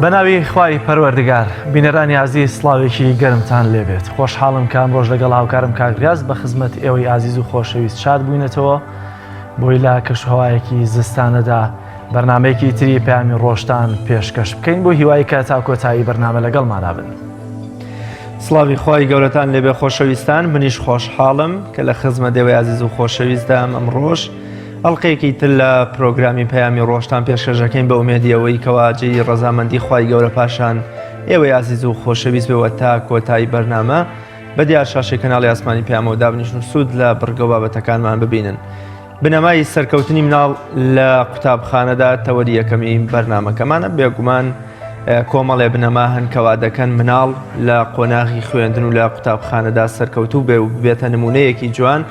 بەناوی خوای پەروەردگار بینەرانی ئازیز سڵاوێکی گەرمتان لێبێت خۆشحاڵم کە ئەمڕۆش لەگەڵ هاوکارم کاک ڕیاز بە خزمەت ئێوەی ئازیز و خۆشەویست شاد بووینەتەوە بۆی لە کەشوهەوایەکی زستانەدا بەرنمەیەکی تری پەیامی ڕۆژتان پێشکەش بکەین بۆ هیوای کە تا کۆتایی بەرنامە لەگەڵمانا بن. سڵاوی خوای گەورەتان لێبێ خۆشەویستان منیش خۆشحاڵم کە لە خزمەت ئێوەی ئازیز و خۆشەویستدام ئەمڕۆژ ئەڵلقەیەکی تر لە پرۆگرامی پەیامی ڕۆژتان پێشکەشەکەین بە ئومێدی ئەوەی کەوا جێی ڕەزامەندی خوای گەورە پاشان ئێوەی ئازیز و خۆشەویست بێوە تا کۆتایی بەرنامە بە دیار شاشەی کەناڵی ئاسمانی پەیامەوە دابنیشن و سوود لە بڕگە و بابەتەکانمان ببینن. بنەمای سەرکەوتنی مناڵ لە قوتابخانەدا تەوەری یەکەمی بەرنامەکەمانە، بێگومان کۆمەڵێ بنەما هەن کەوا دەکەن مناڵ لە قۆناغی خوێندن و لە قوتابخانەدا سەرکەوتوو بێ و ببێتە نمونەیەکی جوان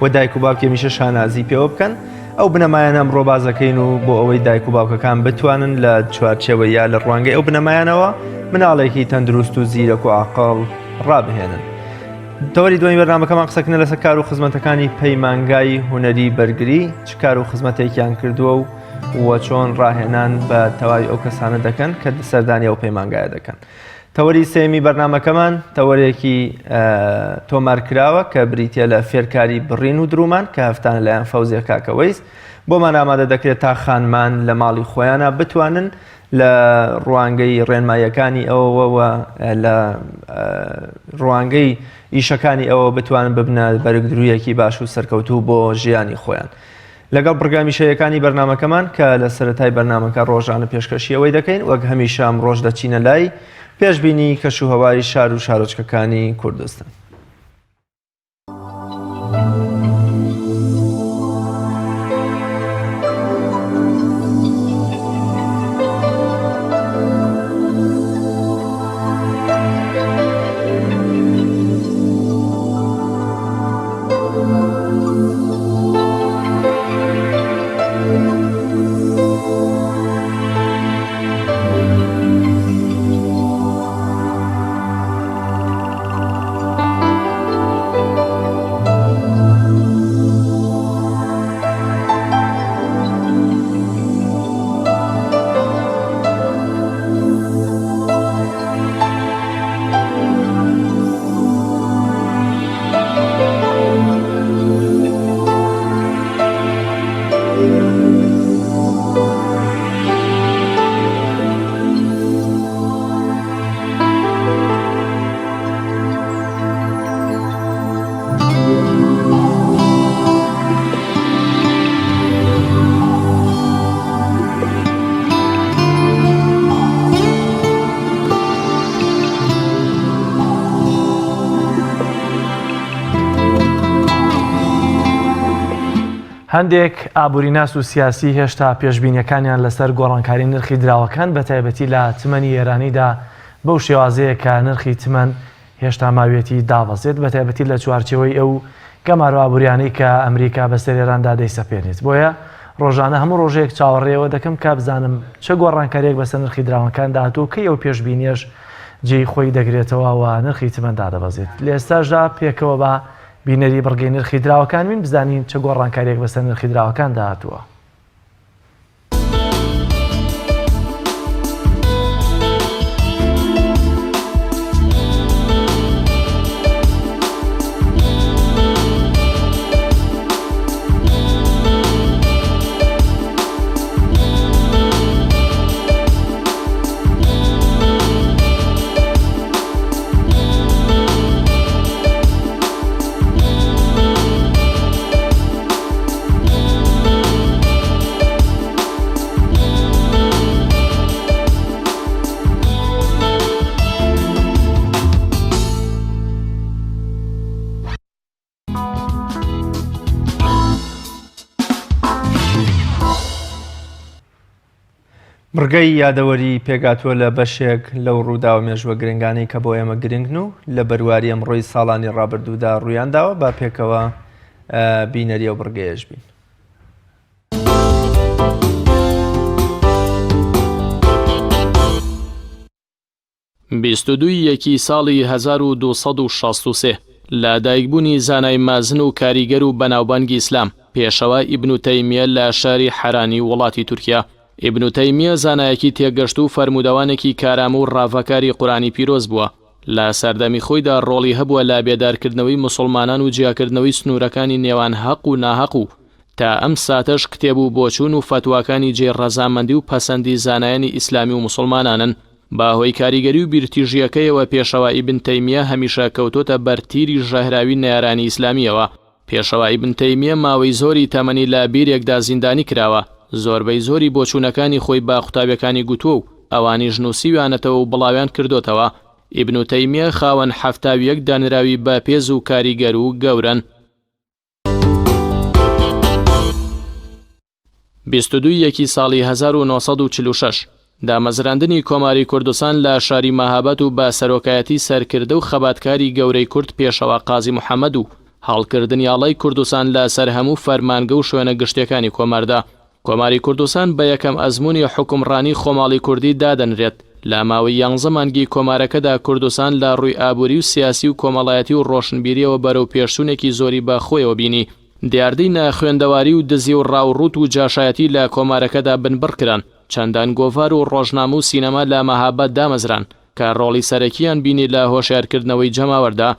و دایک و باوکی هەمیشە شانازی پێوە بکەن ئەو بنەمایانە ئەمڕۆ بازەکەین و بۆ ئەوەی دایک و باوکەکان بتوانن لە چوارچێوە یا لە ڕوانگەی ئەو بنەمایانەوە مناڵێکی تەندروست و زیرەک و عاقڵ ڕابهێنن. تەوەری دووەمی بەرنامەکەمان قسەکردنە لەسەر کار و خزمەتەکانی پەیمانگای هونەری بەرگری چ کار و خزمەتێکیان کردووە و و چۆن ڕاهێنان بە تەواوی ئەو کەسانە دەکەن کە سەردانی ئەو پەیمانگایە دەکەن. تەوەری سێمی بەرنمەکەمان تەوەرێکی تۆمارکراوە کە بریتە لە فێرکاری بڕین و درومان کە هەفتانە لایەن فەوزیە کاکەوەیس بۆمان ئامادە دەکرێت تا خانمان لە ماڵی خۆیانە بتوانن لە ڕوانگەی ڕێنماییەکانی ئەوەوە و لە ڕوانگەی ئیشەکانی ئەوە بتوانن ببنە بەرگدرویەکی باش و سەرکەوتوو بۆ ژیانی خۆیان. لەگەڵ بڕگامیشەیەکانی بەرنمەکەمان کە لە سەرەتای بەرنمەکە ڕۆژانە پێشکەشی ئەوەی دەکەین وەک هەمیشە ئەمڕۆش دەچینە لای پێشبینی کەشوهەوای شار و شارۆچکەکانی کوردستان. هەندێک ئابووریناس و سیاسی هێشتا پێشبینیەکانیان لەسەر گۆڕانکاری نرخی دراوەکان بە تایبەتی لە تمەنی ئێرانیدا بەو شێوازەیە کە نرخی تمەن هێشتا ماویەتی دابەزێت، بەتایبەتی لە چوارچێوەی ئەو گەمارۆ ئابووریانەی کە ئەمریکا بەسەر ئێراندا دەیسەپێنێت. بۆیە ڕۆژانە هەموو ڕۆژێک چاوەڕێی ئەوە دەکەم کە بزانم چ گۆڕانکارییەک بەسەر نرخی دراوەکاندا هاتووە و کەی ئەو پێشبینییەش جێی خۆی دەگرێتەوە و نرخی تمەن دادەبەزێت. لە ئێستاشدا پێکەوە با بینەری بڕگەی نرخی دراوەکان بین بزانین چ گۆڕانکارییەک بەسەر نرخی دراوەکاندا هاتووە. بڕگەی یادەوەری پێکهاتووە لە بەشێک لەو ڕووداوە مێژووە گرنگانەی کە بۆ ئێمە گرنگن و لە بەرواری ئەمڕۆی ساڵانی ڕابردوودا ڕوویانداوە با پێکەوە بینەری ئەو بڕگەیەش بین. 22 ی یەکی ساڵی 1263 لە دایکبوونی زانای مەزن و کاریگەر و بەناوبانگی ئیسلام، پێشەوا ئیبن تەیمیە لە شاری حەرانی وڵاتی تورکیا. ئیبن تەیمیە زانایەکی تێگەشتوو و فەرموودەوانێکی کارامە و ڕاڤەکاری قورئانی پیرۆز بووە. لە سەردەمی خۆیدا ڕۆڵی هەبووە لە بێدارکردنەوەی موسوڵمانان و جیاکردنەوەی سنوورەکانی نێوان هەق و ناهەق و تا ئەم ساتەش کتێب و بۆچوون و فەتواکانی جێی ڕەزامەندی و پەسەندی زانایانی ئیسلامی و موسوڵمانانن. بە هۆی کاریگەری و بیرتیژییەکەیەوە پێشەوا ئیبن تەیمیە هەمیشە کەوتۆتە بەر تیری ژەهراوی نەیارانی ئیسلامییەوە. پێشەوا ئیبن تەیمیە ماوەی زۆری تەمەنی لە بیرێکدا زیندانی کراوە، زۆربەی زۆری بۆچوونەکانی خۆی بە قوتابیەکانی گوتووە و ئەوانیش نووسیویانەتەوە و بڵاویان کردۆتەوە. ئیبن تەیمیە خاوەن 71 دانراوی بەپێز و کاریگەر و گەورەن. 22 یەکی ساڵی 1946 دامەزراندنی کۆماری کوردستان لە شاری مەهاباد و بە سەرۆکایەتی سەرکردە و خەباتکاری گەورەی کورد پێشەوا قازی محەمەد و هەڵکردنی ئاڵای کوردستان لە سەر هەموو فەرمانگە و شوێنە گشتیەکانی کۆماردا. کۆماری کوردستان بە یەکەم ئەزموونی حوکمڕانی خۆماڵی کوردی دادەنرێت. لە ماوەی یانزە مانگی کۆمارەکەدا کوردستان لە ڕووی ئابووری و سیاسی و کۆمەڵایەتی و ڕۆشنبیریەوە بەرەو پێشچوونێکی زۆری بە خۆیەوە بینی. دیاردەی ناخوێندەواری و دزی و ڕاوڕووت و جاشایەتی لە کۆمارەکەدا بنبڕ کران، چەندان گۆڤار و ڕۆژنامە و سینەما لە مەهاباد دامەزران کە ڕۆڵی سەرەکییان بینی لە هۆشیارکردنەوەی جەماوەردا.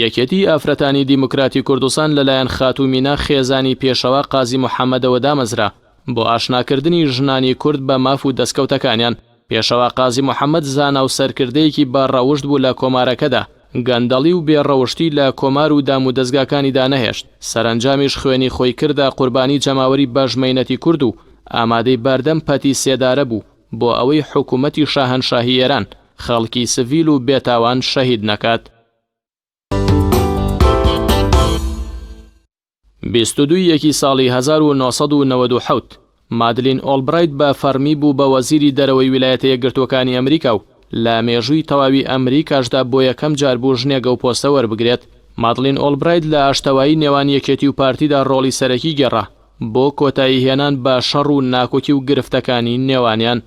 یەکێتیی ئافرەتانی دیموکراتی کوردستان لەلایەن خاتوو مینا خێزانی پێشەوا قازی محەمەدەوە دامەزرا بۆ ئاشناکردنی ژنانی کورد بە ماف و دەستکەوتەکانیان. پێشەوا قازی محەمەد زانا و سەرکردەیەکی بە ڕەوشت بوو لە کۆمارەکەدا، گەندەڵی و بێ ڕەوشتی لە کۆمار و دامودەزگاکانیدا نەهێشت، سەرەنجامیش خوێنی خۆی کردە قوربانی جەماوەری بەش مەینەتی کورد و ئامادەی بەردەم پەتی سێدارە بوو بۆ ئەوەی حکومەتی شاهەنشاهی ئێران خەڵکی سڤیل و بێتاوان شەهید نەکات. 22 یەکی ساڵی 1997 مادلین ئۆڵبرایت بە فەڕمی بوو بە وەزیری دەرەوەی ویلایەتە یەکگرتووەکانی ئەمریکا و لە مێژووی تەواوی ئەمریکاشدا بۆ یەکەم جار بوو ژنێک ئەو پۆستە وەربگرێت. مادلین ئۆڵبرایت لە ئاشتەوایی نێوان یەکێتی و پارتیدا ڕۆڵی سەرەکی گێڕا بۆ کۆتایی هێنان بە شەڕ و ناکۆکی و گرفتەکانی نێوانیان.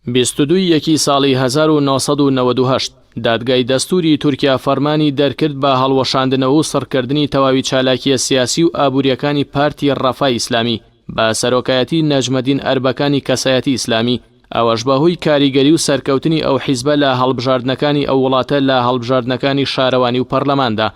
22 ی یەکی ساڵی 1998 دادگای دەستووری تورکیا فەرمانی دەرکرد بە هەڵوەشاندنەوە و سڕکردنی تەواوی چالاکییە سیاسی و ئابوورییەکانی پارتی ڕەفای ئیسلامی بە سەرۆکایەتی نەجمەدین ئەربەکانی کەسایەتی ئیسلامی، ئەوەش بەهۆی کاریگەری و سەرکەوتنی ئەو حیزبە لە هەڵبژاردنەکانی ئەو وڵاتە لە هەڵبژاردنەکانی شارەوانی و پەرلەماندا.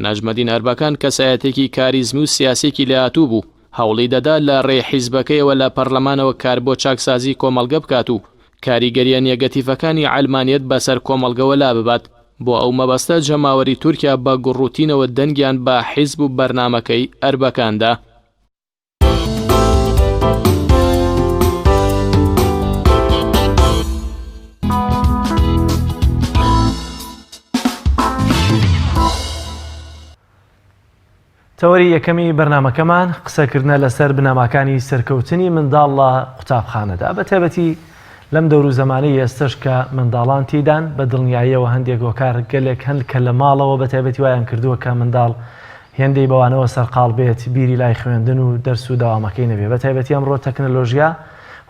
نەجمەدین ئەربەکان کەسایەتێکی کاریزمی و سیاسییەکی لێهاتوو بوو، هەوڵی دەدا لە رێی حیزبەکەیەوە لە پەرلەمانەوە کار بۆ چاکسازی کۆمەڵگە بکات و کاریگەرییە نێگەتیڤەکانی عەلمانیەت بەسەر کۆمەڵگەوە لاببات، بۆ ئەو مەبەستە جەماوەری تورکیا بە گوڕوتینەوە دەنگیان بە حیزب و بەرنامەکەی ئەربەکان دا. تەوەری یەکەمی بەرنامەکەمان قسەکردنە لەسەر بنەماکانی سەرکەوتنی منداڵ لە قوتابخانەدا بە تایبەتی لەم دەور و زەمانەی ئێستەش کە منداڵان تێیدان بە دڵنیاییەوە هەندێک هۆکار گەلێک هەن کە لە ماڵەوە بە تایبەتی وایان کردووە کە منداڵ هێندەی بەوانەوە سەرقاڵ بێت بیری لای خوێندن و دەرس و دەوامەکەی نەبێ بە تایبەتی ئەمڕۆ تەکنەلۆژیا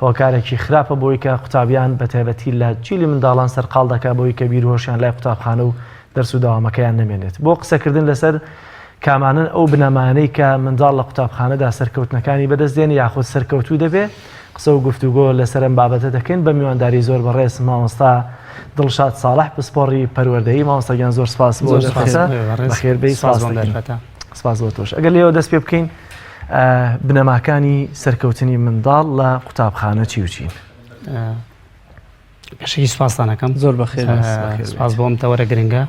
هۆکارێکی خراپە بۆی کە قوتابیان بە تایبەتی لە جیلی منداڵان سەرقاڵ دەکا بۆی کە بیر و هۆشیان لای قوتابخانە و دەرس و دەوامەکەیان نەمێنێت. بۆ قسەکردن لەسەر کامانەن ئەو بنەمایانەی کە منداڵ لە قوتابخانەدا سەرکەوتنەکانی بەدەست دێنێ یاخود سەرکەوتوو دەبێ، قسە و گفتوگۆ لەسەر ئەم بابەتە دەکەین بە میوانداری زۆر بەڕێز مامۆستا دڵشاد ساڵح پسپۆڕی پەروەردەیی. مامۆستا گیان زۆر سپاس بۆ دەرفەتە. بەخێر بێی. سپاس دەکەین. سپاس بۆ تۆش. ئەگەر لێوە دەست پێ بکەین بنەماکانی سەرکەوتنی منداڵ لە قوتابخانە چی و چین؟ پێشەکی سپاستان ئەکەم زۆر بەخێر سپاس بۆم تەوەرە گرنگە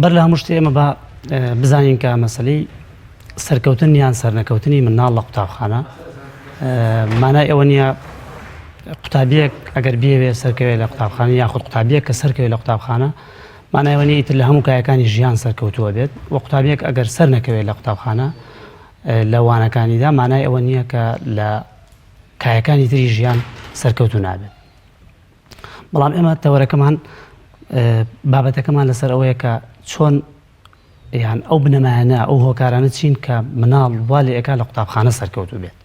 بەر لە هەموو شتێ ئێمە با بزانین کە مەسلەی سەرکەوتن یان سەرنەکەوتنی مناڵ لە قوتابخانە مانای ئەوە نییە قوتابیەک ئەگەر بیەوێ سەرکەوێت لە قوتابخانە یاخود قوتابیەک کە سەرکەوێت لە قوتابخانە مانای ئەوە نییە ئیتر لە هەموو کایەکانی ژیان سەرکەوتووە بێت و قوتابیەک ئەگەر سەر نەکەوێت لە قوتابخانە لە وانەکانیدا مانای ئەوە نییە کە لە کایەکانی تری ژیان سەرکەوتوو نابێت بەڵام ئێمە تەوەرەکەمان بابەتەکەمان لەسەر ئەوەیە کە چۆن یان ئەو بنەمایانە ئەو هۆکارانە چین کە مناڵ وا لێ ئەکا لە قوتابخانە سەرکەوتوو بێت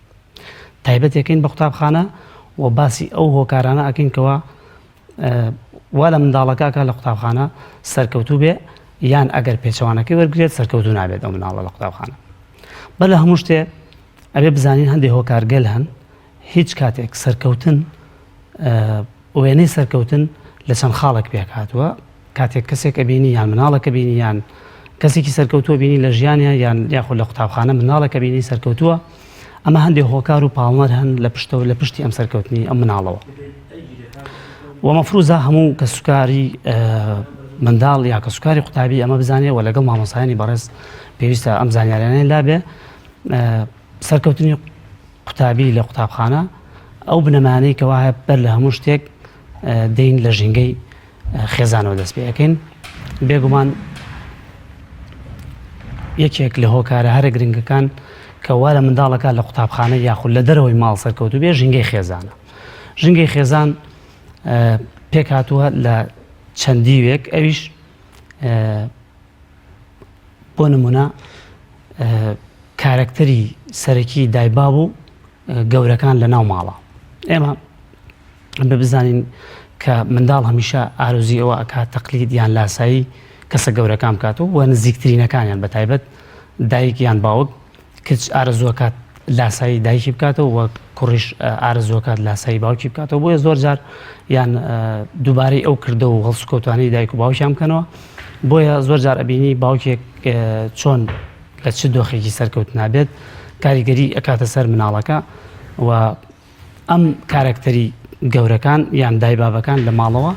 تایبەتێکین بە قوتابخانە و باسی ئەو هۆکارانە ئەکەین کەوا وا لە منداڵەکە ئەکا لە قوتابخانە سەرکەوتوو بێ. یان ئەگەر پێچەوانەکەی وەرگێت سەرکەوتو نابێت ئەو مناڵە لە قوتابخانە. بەر لە هەموو شتێ ئەبێ بزانین هەندێک هۆکارگەل هەن هیچ کاتێک سەرکەوتن وێنەی سەرکەوتن لە چەند خاڵێک پێکهاتووە کاتێک کەسێک ئەبینی یان مناڵێکە بینی یان کەسێکی سەرکەوتووە بینی لە ژیانە یان یاخود لە قوتابخانە مناڵێکە بینی سەرکەوتووە ئەمە هەندێک هۆکار و پاڵنەر هەن لە پشتەوە لە پشتی ئەم سەرکەوتنی ئەم مناڵەوە و مەفروزە هەموو کەسوکاری منداڵ یا کەسوکاری قوتابی ئەمە بزانێ و لەگەڵ مامۆسایانی بەڕێز پێویستە ئەم زانیاریانە لابێ سەرکەوتنی قوتابی لە قوتابخانە ئەو بنەمانەی کەوا هەیە بەر لە هەموو شتێک دێین لە ژینگەی خێزانەوە دەست پێ ئەەکەین بێگومان یەکێک لە هۆکارە هەرە گرنگەکان کە وا لە منداڵەکە لە قوتابخانە یاخود لە دەرەوەی ماڵ سەرکەوتو بێ ژینگەی خێزانە ژینگەی خێزان پێک هاتووە لە چەندیوێک ئەویش بۆ نمونە کارەکتەری سەرەکی دایباب و گەورەکان لە ناو ماڵە ئێمە بە بزانین کە منداڵ هەمیشە ئارزوی ئەوە ئەکات تەقلید یان لاسایی کەسە گەورەکان بکات و وە نزیکترینەکانیان بە تایبەت دایک یان باوک کچ ئارەزووەکات لاسایی دایکی بکاتەوە و کوڕیش ئارەزووەکات لاسایی باوکی بکاتەوە بۆیە زۆر جار یان دووبارەی ئەو کردە و هەڵسوکەوتانەی دایک و باوکیان بکەنەوە بۆیە زۆر جار ئەبینی باوکێک چۆن لە چ دۆخێکی سەرکەوت نابێت کاریگەری ئەکاتە سەر مناڵەکە و ئەم کارەکتەری گەورەکان یان دایبابەکان لە ماڵەوە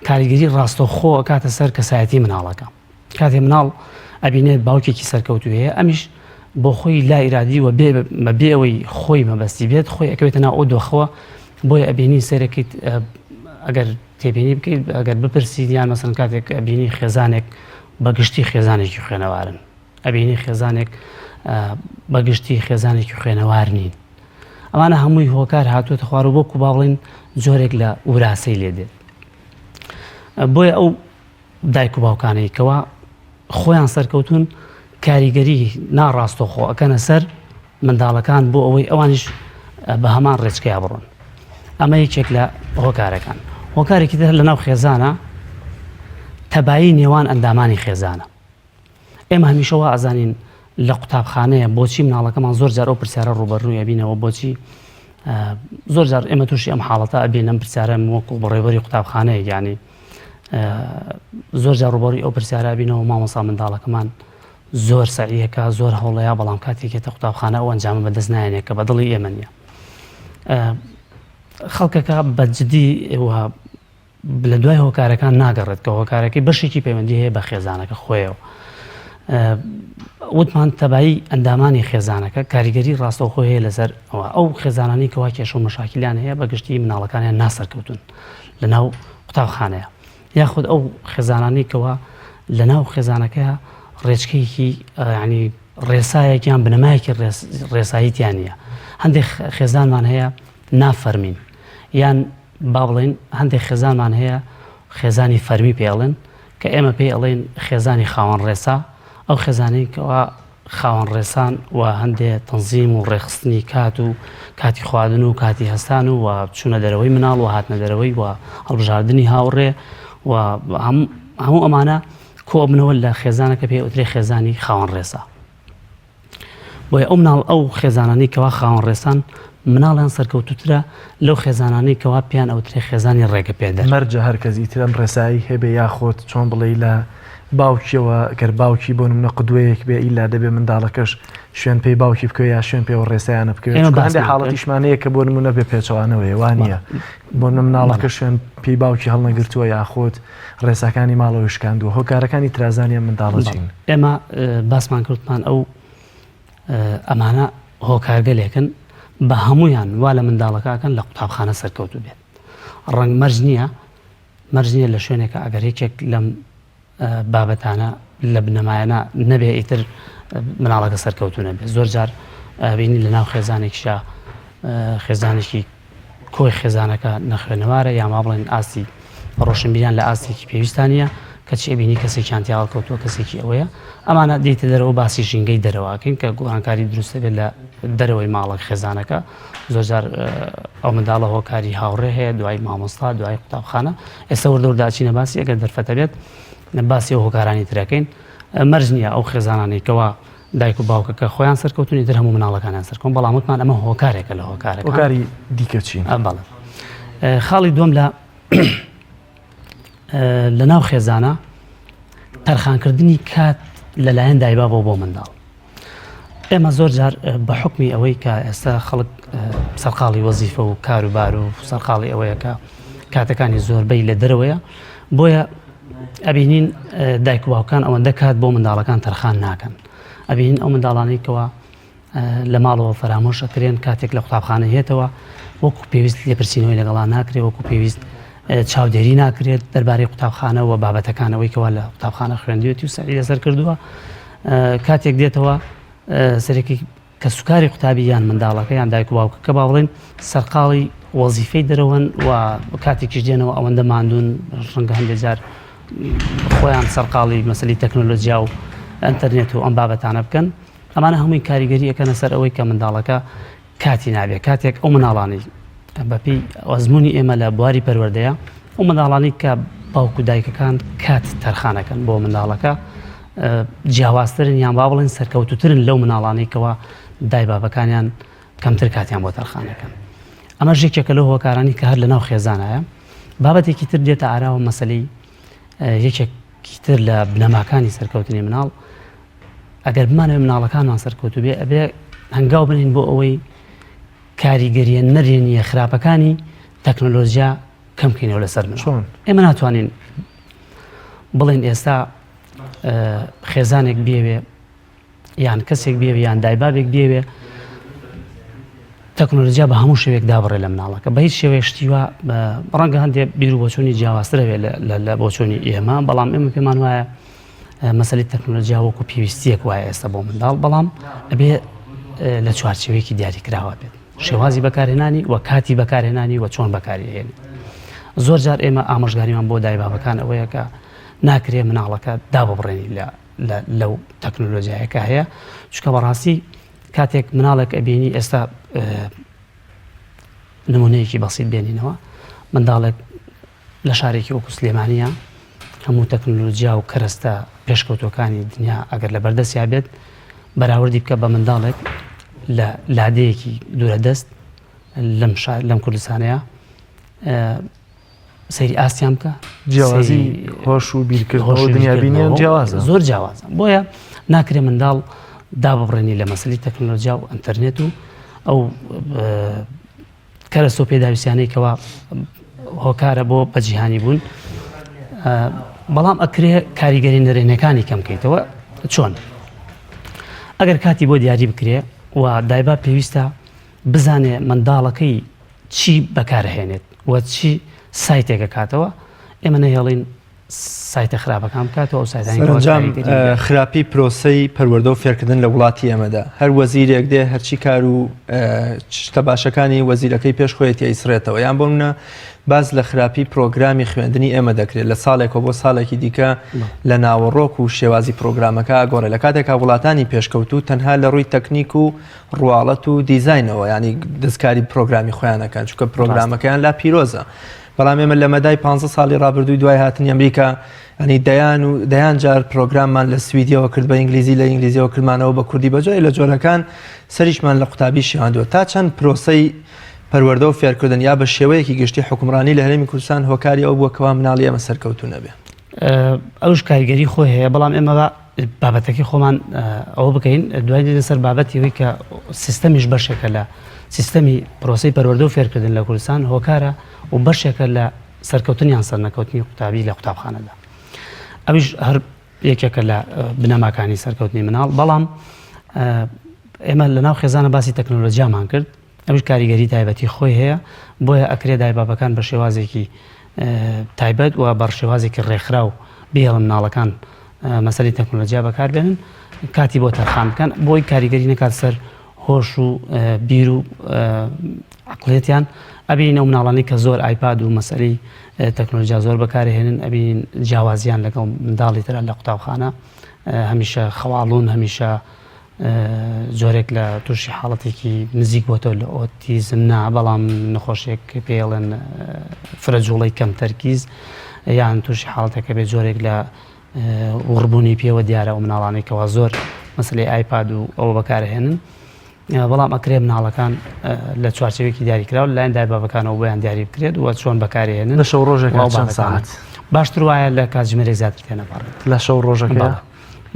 کاریگەری ڕاستەوخۆ ئەکاتە سەر کەسایەتی مناڵەکە کاتێ مناڵ ئەبینێت باوکێکی سەرکەوتوو هەیە ئەمیش بۆ خۆی لا ئیرادی و بێ بێ ئەوەی خۆی مەبەستی بێت خۆی ئەکەوێتە ناو ئەو دۆخەوە بۆیە ئەبینی سەرەکەیت ئەگەر تێبینی بکەیت ئەگەر بپرسیت یان مەسەن کاتێک ئەبینی خێزانێک بە گشتی خێزانێکی خوێنەوارن ئەبینی خێزانێک بە گشتی خێزانێکی خوێنەوار نین ئەمانە هەمووی هۆکار هاتووەتە خوار و بۆ کوبا بڵین جۆرێک لە وراسەی لێ دێت بۆیە ئەو دایک و باوکانەی کەوا خۆیان سەرکەوتون کاریگەری ناڕاستەوخۆ ئەکەنە سەر منداڵەکان بۆ ئەوەی ئەوانیش بە هەمان ڕێچکەیا بڕۆن ئەمە یەکێک لە هۆکارەکان هۆکارێکی تر لە ناو خێزانە تەبایی نێوان ئەندامانی خێزانە ئێمە هەمیشە وا ئەزانین لە قوتابخانەیە بۆچی مناڵەکەمان زۆر جار ئەو پرسیارە ڕوبەرڕووی ئەبینەوە بۆچی زۆر جار ئێمە تووشی ئەم حاڵەتە ئەبین ئەم پرسیارە وەکو بەڕێوەری قوتابخانەیە یانی زۆر جار ڕوبەڕووی ئەو پرسیارە بینەوە مامۆسا منداڵەکەمان زۆر سەعیەکە زۆر هەوڵەیە بەڵام کاتێکێتە قوتابخانە ئەو ئەنجامە بەدەست نایەنێت کە بە دڵی ئێمە نییە خەڵکەکە بە جدی لە دوای هۆکارەکان ناگەڕێت کە هۆکارەکەی بەشێکی پەیوەندی هەیە بە خێزانەکە خۆیەوە وتمان تەبایی ئەندامانی خێزانەکە کاریگەری ڕاستەوخۆ هەیە لەسەر ئەوە ئەو خێزانانی کەوا کێشە و مەشاکیلیان هەیە بە گشتی مناڵەکانیان ناسەرکەوتون لەناو قوتابخانەیە یاخود ئەو خێزانانی کەوا لەناو خێزانەکەی ڕێچکەیەکی ینی ڕێسایەک یان بنەمایەکی ڕێساییتیان نییە هەندێک خێزانمان هەیە نافەرمین یان با بڵێین هەندێک خێزانمان هەیە خێزانی فەرمی پێ ئەڵێن کە ئێمە پێی ئەڵێن خێزانی خاوەن ڕێسا ئەو خێزانەی کەوا خاوەن ڕێسان و هەندێ تەنزیم و ڕێخستنی کات و کاتی خواردن و کاتی هەستان و و چوونە دەرەوەی مناڵ و هاتنە دەرەوەی و هەڵبژاردنی هاوڕێ و هەموو ئەمانە کۆبنەوە لە خێزانەکە پێ ئوترێ خێزانی خاوەن ڕێسا. بۆیە ئەو مناڵ ئەو خێزانانەی کەوا خاوەن ڕێسان مناڵیان سەرکەوتووترە لەو خێزانانەی کەوا پێیان ئەوترێ خێزانی ڕێگە پێدەر. مەرجە هەر کەس ئیتر ئەم ڕێسایەی هەبێ یاخۆد چۆن بڵێی لە باوکیەوە گەر باوکی بۆ نمونە قدوەیەک بێ ئیلا دەبێ منداڵەکەش شوێن پێی باوکی بکەوێ یا شوێن پێ ئەو ڕێسایانە بکەوێ ئێمە چونکە هەندێ باسمان کرد. حاڵەتیشمان هەیە کە بۆ نمونە بێ پێچەوانەوەیە وا نییە بۆ نمونە مناڵەکە شوێن پێی باوکی هەڵنەگرتووە یاخۆد ڕێساکانی ماڵەوەی شکاندووە هۆکارەکانی ترازانی ئەم منداڵە چین؟ ئێمە باسمان کردمان ئەو ئەمانە هۆکارگەلێکن بە هەمویان وا لە منداڵەکەکەن لە قوتابخانە سەرکەوتو بێت ڕەنگ مەرج نییە مەرج نییە لە شوێنێکە ئەگەر یەکێک لەم بابەتانە لە بنەمایەنە نەبێ ئیتر مناڵەکە سەرکەوتو نەبێت زۆر جار بینی لە ناو خێزانێکیشا خێزانێکی کۆی خێزانەکە نەخوێنەوارە یان با بڵێن ئاستی ڕۆشنبیریان لە ئاستێکی پێویستا نییە کەچی ئەبینی کەسێکیان تیا هەڵکەوتووە کەسێکی ئەوەیە ئەمانە دێتە دەرەوە باسی ژینگەی دەرەوەکەین کە گۆڕانکاری دروست دەبێت لە دەرەوەی ماڵە خێزانەکە زۆرجار ئەو منداڵە هۆکاری هاوڕێ هەیە دوای مامۆستا دوای قوتابخانە ئێستا وردە وردە ئەچینە باسی ئەگەر دەرفەتە بێت. باسی ئەو هۆکارانی ترەکەین مەرج نییە ئەو خێزانانەی کەوا دایک و باوکەکە خۆیان سەرکەوتونی تر هەموو مناڵەکانیان سەرکەون بەڵام وتمان ئەمە هۆکارێکە لە هۆکارەکان هۆکاری دیکە چین؟ بەڵێ خاڵی دووەم لە لە ناو خێزانە تەرخانکردنی کات لەلایەن دایبابەوە بۆ منداڵ ئێمە زۆر جار بە حکمی ئەوەی کە ئێستا خەڵک سەرقاڵی وەزیفە و کاروبار و سەرقاڵی ئەوەیە کە کاتەکانی زۆربەی لە دەرەوەیە بۆیە ئەبینین دایک و باوکان ئەوەندە کات بۆ منداڵەکان تەرخان ناکەن ئەبینین ئەو منداڵانەی کەوا لە ماڵەوە فەرامۆش ئەکرێن کاتێک لە قوتابخانە هێتەوە وەکو پێویست لێپرسینەوەی لەگەڵا ناکرێ وەکو پێویست چاودێری ناکرێت دەربارەی قوتابخانە و بابەتەکانەوەی کەوا لە قوتابخانە خوێندوێتی و سەعی لەسەر کردووە کاتێک دێتەوە سەرەکی کەسوکاری قوتابی یان منداڵەکە یان دایک و باوکەکە با بڵێن سەرقاڵی وەزیفەی دەرەوەن و کاتێکیش دێنەوە ئەوەندە ماندوون ڕەنگە هەندێک جار خۆیان سەرقاڵی مەسلی تەکنۆلۆژیا و ئەتەرنێت و ئەم بابەتانە بکەن ئەمانە هەمووی کاریگەری ئەکەنە سەر ئەوەی کە منداڵەکە کاتی نابێت کاتێک ئەو مناڵانەی بەپێی ئەزمموی ئێمە لە بواری پەروەردەیە ئەو منداڵانی کە باوک و دایکەکان کات تەرخانەکەن بۆ منداڵەکە جیاوازترن یان با بڵێن سەرکەوتوترن لەو مناڵانەی کەوا دای بابەکانیان کەمتر کاتیان بۆ تەرخانەکەن ئەمە یەکێکە لەو هۆکارانی کە هەر لەناو خێزانایە بابەتێکی تر دێتە ئاراوە مەسلەی یەکێکی تر لە بنەماکانی سەرکەوتنی مناڵ ئەگەر بمانەوێت مناڵەکانمان سەرکەوتوو بێ ئەبێ هەنگاو بنین بۆ ئەوەی کاریگەریە نەرێنیە خراپەکانی تەکنۆلۆژیا کەم بکەینەوە لەسەر من چۆن؟ ئێمە ناتوانین بڵێن ئێستا خێزانێک بێوێ یان کەسێک بێوێ یان دایبابێک بێوێ تەکنۆلۆژیا بە هەموو شێوەیەک دابڕێ لە مناڵەکە بە هیچ شێوەیەک شتی وا ڕەنگە هەندێک بیر و بۆچوونی جیاوازتر هەبێت لە بۆچوونی ئێمە بەڵام ئێمە پێمان وایە مەسەلەی تەکنۆلۆژیا وەکو پێویستیەک وایە ئێستا بۆ منداڵ بەڵام ئەبێ لە چوارچێوەیەکی دیاریکراوە بێت شێوازی بەکارهێنانی و کاتی بەکارهێنانی و چۆن بەکاری هێنێت زۆر جار ئێمە ئامۆژگاریمان بۆ دایبابەکان ئەوەیە کە ناکرێ مناڵەکە داببڕێنی لە لەو تەکنۆلۆژیایەکە هەیە چونکە بەڕاستی کاتێک مناڵێک ئەبینی ئێستا نمونەیەکی بەسیت بێنینەوە منداڵێک لە شارێکی وەکو سلێمانیە هەموو تەکنۆلۆجیا و کەرەستە پێشکەوتوەکانی دنیا ئەگەر لە بەردەستیا بێت بەراوردی بکە بە منداڵێک لە لادەیەکی دوورە دەست لەم شار لەم کوردستانەیە سەیری ئاستیان بکە جیاوازی هۆش و بیرکردنەوە و دنیابینیان جیاوازە زۆر جیاوازە بۆیە ناکرێ منداڵ داببڕێنی لە مەسلی تەکنۆلۆژیا و ئەتەرنێت و ئەو کەرەستە و پێداویستیانەی کەوا هۆکارە بۆ بە جیهانی بوون بەڵام ئەکرێ کاریگەری نەرێنەکانی کەم کەیتەوە چۆن ئەگەر کاتی بۆ دیاری بکرێ و دایبا پێویستە بزانێ منداڵەکەی چی بەکارهێنێت و چی سایتێکە کاتەوە ئێمە نەهێڵین سایتە خراپەکان بکاتەوە ئەو سایتانەی کەوا سەرەنجام کاریگەری هەیە. خراپی پرۆسەی پەروەردە و فێرکردن لە وڵاتی ئێمەدا هەر وەزیرێک دێ هەرچی کار و شتە باشەکانی وەزیرەکەی پێش خۆیەتی ئەیسڕێتەوە یان بۆ منە باس لە خراپی پرۆگرامی خوێندنی ئێمە دەکرێت لە ساڵێکەوە بۆ ساڵێکی دیکە لە ناوەڕۆک و شێوازی پرۆگرامەکە ئەگۆڕێ لە کاتێکا وڵاتانی پێشکەوتوو تەنها لە ڕووی تەکنیک و ڕواڵەت و دیزاینەوە ینی دەستکاری پرۆگرامی خۆیان ئەکەن چونکە پرۆگرامەکەیان لا پیرۆزە بەڵام ئێمە لە مەدای 15 ساڵی ڕابردووی دوای هاتنی ئەمریکا ئەنی دەیان و دەیان جار پرۆگراممان لە سویدیەوە کرد بە ئینگلیزی لە ئینگلیزیەوە کردمانەوە بە کوردی بە جۆرێ لە جۆرەکان سەریشمان لە قوتابی شێواندووە تا چەند پرۆسەی پەروەردە و فێرکردن یا بە شێوەیەکی گشتی حکومڕانی لە هەرێمی کوردستان هۆکاری ئەو بووە کەوا مناڵی ئێمە سەرکەوتوو نەبێ. ئەوش کاریگەری خۆی هەیە بەڵام ئێمە بە بابەتەکەی خۆمان ئەوە بکەین دوای دێنە سەر بابەتی ئەوەی کە سیستەمیش بەشێکە لە سیستەمی پرۆسەی پەروەردە و فێرکردن لە کوردستان هۆکارە و بەشێکە لە سەرکەوتن یان سەرنەکەوتنی قوتابی لە قوتابخانەدا ئەویش هەر یەکێکە لە بنەماکانی سەرکەوتنی مناڵ بەڵام ئێمە لە ناو خێزانە باسی تەکنۆلۆژیامان کرد ئەویش کاریگەری تایبەتی خۆی هەیە، بۆیە ئەکرێ دایبابەکان بە شێوازێکی تایبەت و بە شێوازێکی ڕێکخراو بهێڵن مناڵەکان مەسەلی تەکنۆلۆژیا بەکاربێنن کاتی بۆ تەرخان بکەن بۆی کاریگەری نەکات سەر هۆش و بیر و عقلێتیان ئەبین ئەو مناڵانی کە زۆر ئایپاد و مەسەلی تەکنۆلۆژیا زۆر بەکارهێنن ئەبین جیاوازیان لەگەڵ منداڵی ترە لە قوتابخانە هەمیشە خەواڵون هەمیشە جۆرێک لە تووشی حاڵەتێکی نزیک بۆتەوە لە ئۆتیزم نا بەڵام نەخۆشیێک پێڵێن فرە جوڵەی کەم تەرکیز یان تووشی حاڵەتەکە بێ جۆرێک لە وڕبوونی پێوە دیارە ئەو مناڵانەی کەوا زۆر مەسلەی ئایپاد و ئەوە بەکارهێنن بەڵام ئەکرێ مناڵەکان لە چوارچێوەیەکی دیاریکراو لەلایەن دایبابەکانەوە بۆیان دیاری بکرێت و چۆن بەکارهێنن لە شەو ڕۆژێک چەند ساعت باشتر وایە لە کاتژمێرێک زیاتر تێنەپەڕێت لە شەو ڕۆژەکە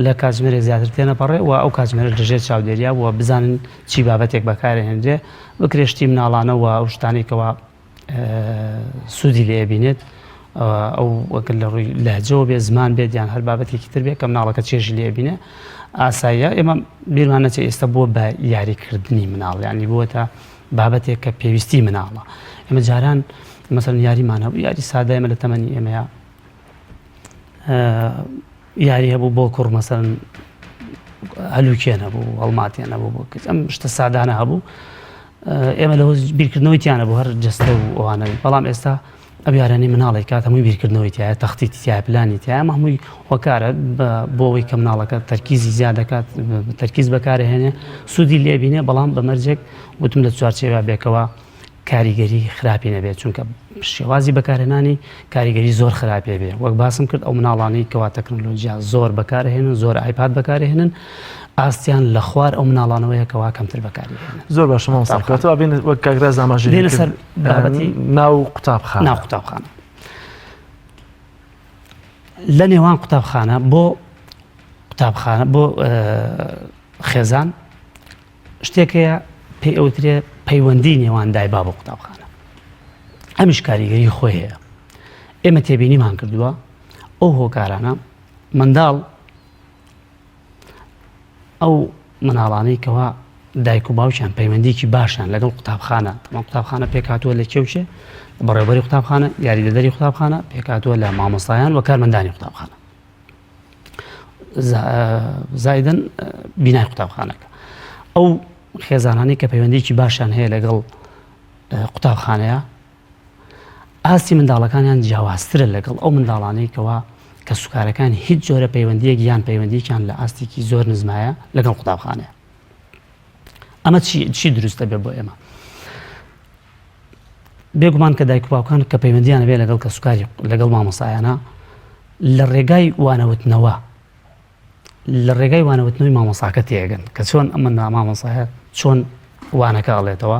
لە کاتژمێرێک زیاتر تێنەپەڕێ و ئەو کاتژمێرە لەژێر چاودێریا و بزانن چی بابەتێک بەکارهێنرێ بکرێ شتی مناڵانە و ئەو شتانەی کەوا سوودی لێ بینێت ئەو وەکە لە ڕووی لەهجەوە بێ زمان بێت یان هەر بابەتێکی تر بێت کە مناڵەکە چێژی لێ بینێ ئاساییە ئێمە بیرمان نەچێت ئێستا بووە بە یاریکردنی مناڵ یانی بووەتە بابەتێک کە پێویستی مناڵە ئێمە جاران مەسەن یاریمان هەبوو یاری سادە ئێمە لە تەمەنی ئێمەیە یاری هەبوو بۆ کوڕ مەسەن هەلوکێن هەبوو هەڵماتیان هەبوو بۆ کچ ئەم شتە سادانە هەبوو ئێمە لەوە بیرکردنەوەی تیانە بۆ هەر جەستە و ئەوانە بەڵام ئێستا ئەو یارانەی مناڵێک کات هەمووی بیرکردنەوەی تایە تەختیتی تایە پلانی تایە ئەمە هەمووی هۆکارە بۆ ئەوەی کە مناڵەکە تەرکیزی زیاد دەکات تەرکیز بەکارهێنێ سوودی لێبینێ بەڵام بە مەرجێک وتم لە چوارچێوە بێکەوە کاریگەری خراپی نەبێت چونکە شێوازی بەکارهێنانی کاریگەری زۆر خراپێ بێ وەک باسم کرد ئەو مناڵانەی کەوا تەکنۆلۆژیا زۆر بەکارهێنن زۆر ئایپاد بەکارهێنن ئاستیان لە خوار ئەو مناڵانەوەیە کەوا کەمتر بەکاری هێنن. زۆر باشە مامۆستا کەواتە با بێینە وەک کاک راز ئاماژەی دێنە سەر بابەتی ناو قوتابخانە. ناو قوتابخانە لە نێوان قوتابخانە بۆ قوتابخانە بۆ خێزان شتێک هەیە پێی ئەوترێ پەیوەندی نێوان دایباب و قوتابخانە ئەمیش کاریگەری خۆی هەیە ئێمە تێبینیمان کردووە ئەو هۆکارانە منداڵ ئەو مناڵانەی کەوا دایک و باوکیان پەیوەندیکی باشیان لەگەڵ قوتابخانە تەمان قوتابخانە پێکهاتووە لە کێوچێ بەڕێوبەری قوتابخانە یاریدەدەری قوتابخانە پێکهاتووە لە مامۆستایان و کارمەندانی قوتابخانە زایدن بینای قوتابخانەکە ئەو خێزانانی کە پەیوەندیکی باشیان هەیە لەگەڵ قوتابخانەیە ئاستی منداڵەکانیان جیاوازترە لەگەڵ ئەو منداڵانەی کەوا کەسوکارەکان هیچ جۆرە پەیوەندیەک یان پەیوەندیکیان لە ئاستێکی زۆر نزمایە لەگەڵ قوتابخانەیە ئەمە چی چی دروست دەبێت بۆ ئێمە بێگومان کە دایک باوکان کە پەیوەندیان بێ لەگەڵ کەسوکاری لەگەڵ مامۆسایانە لە ڕێگای وانەوتنەوە لە ڕێگای وانەوتنەوەی مامۆساکە تێگەن کە چۆن ئەمە مامۆسایە چۆن وانەکە ئەڵێتەوە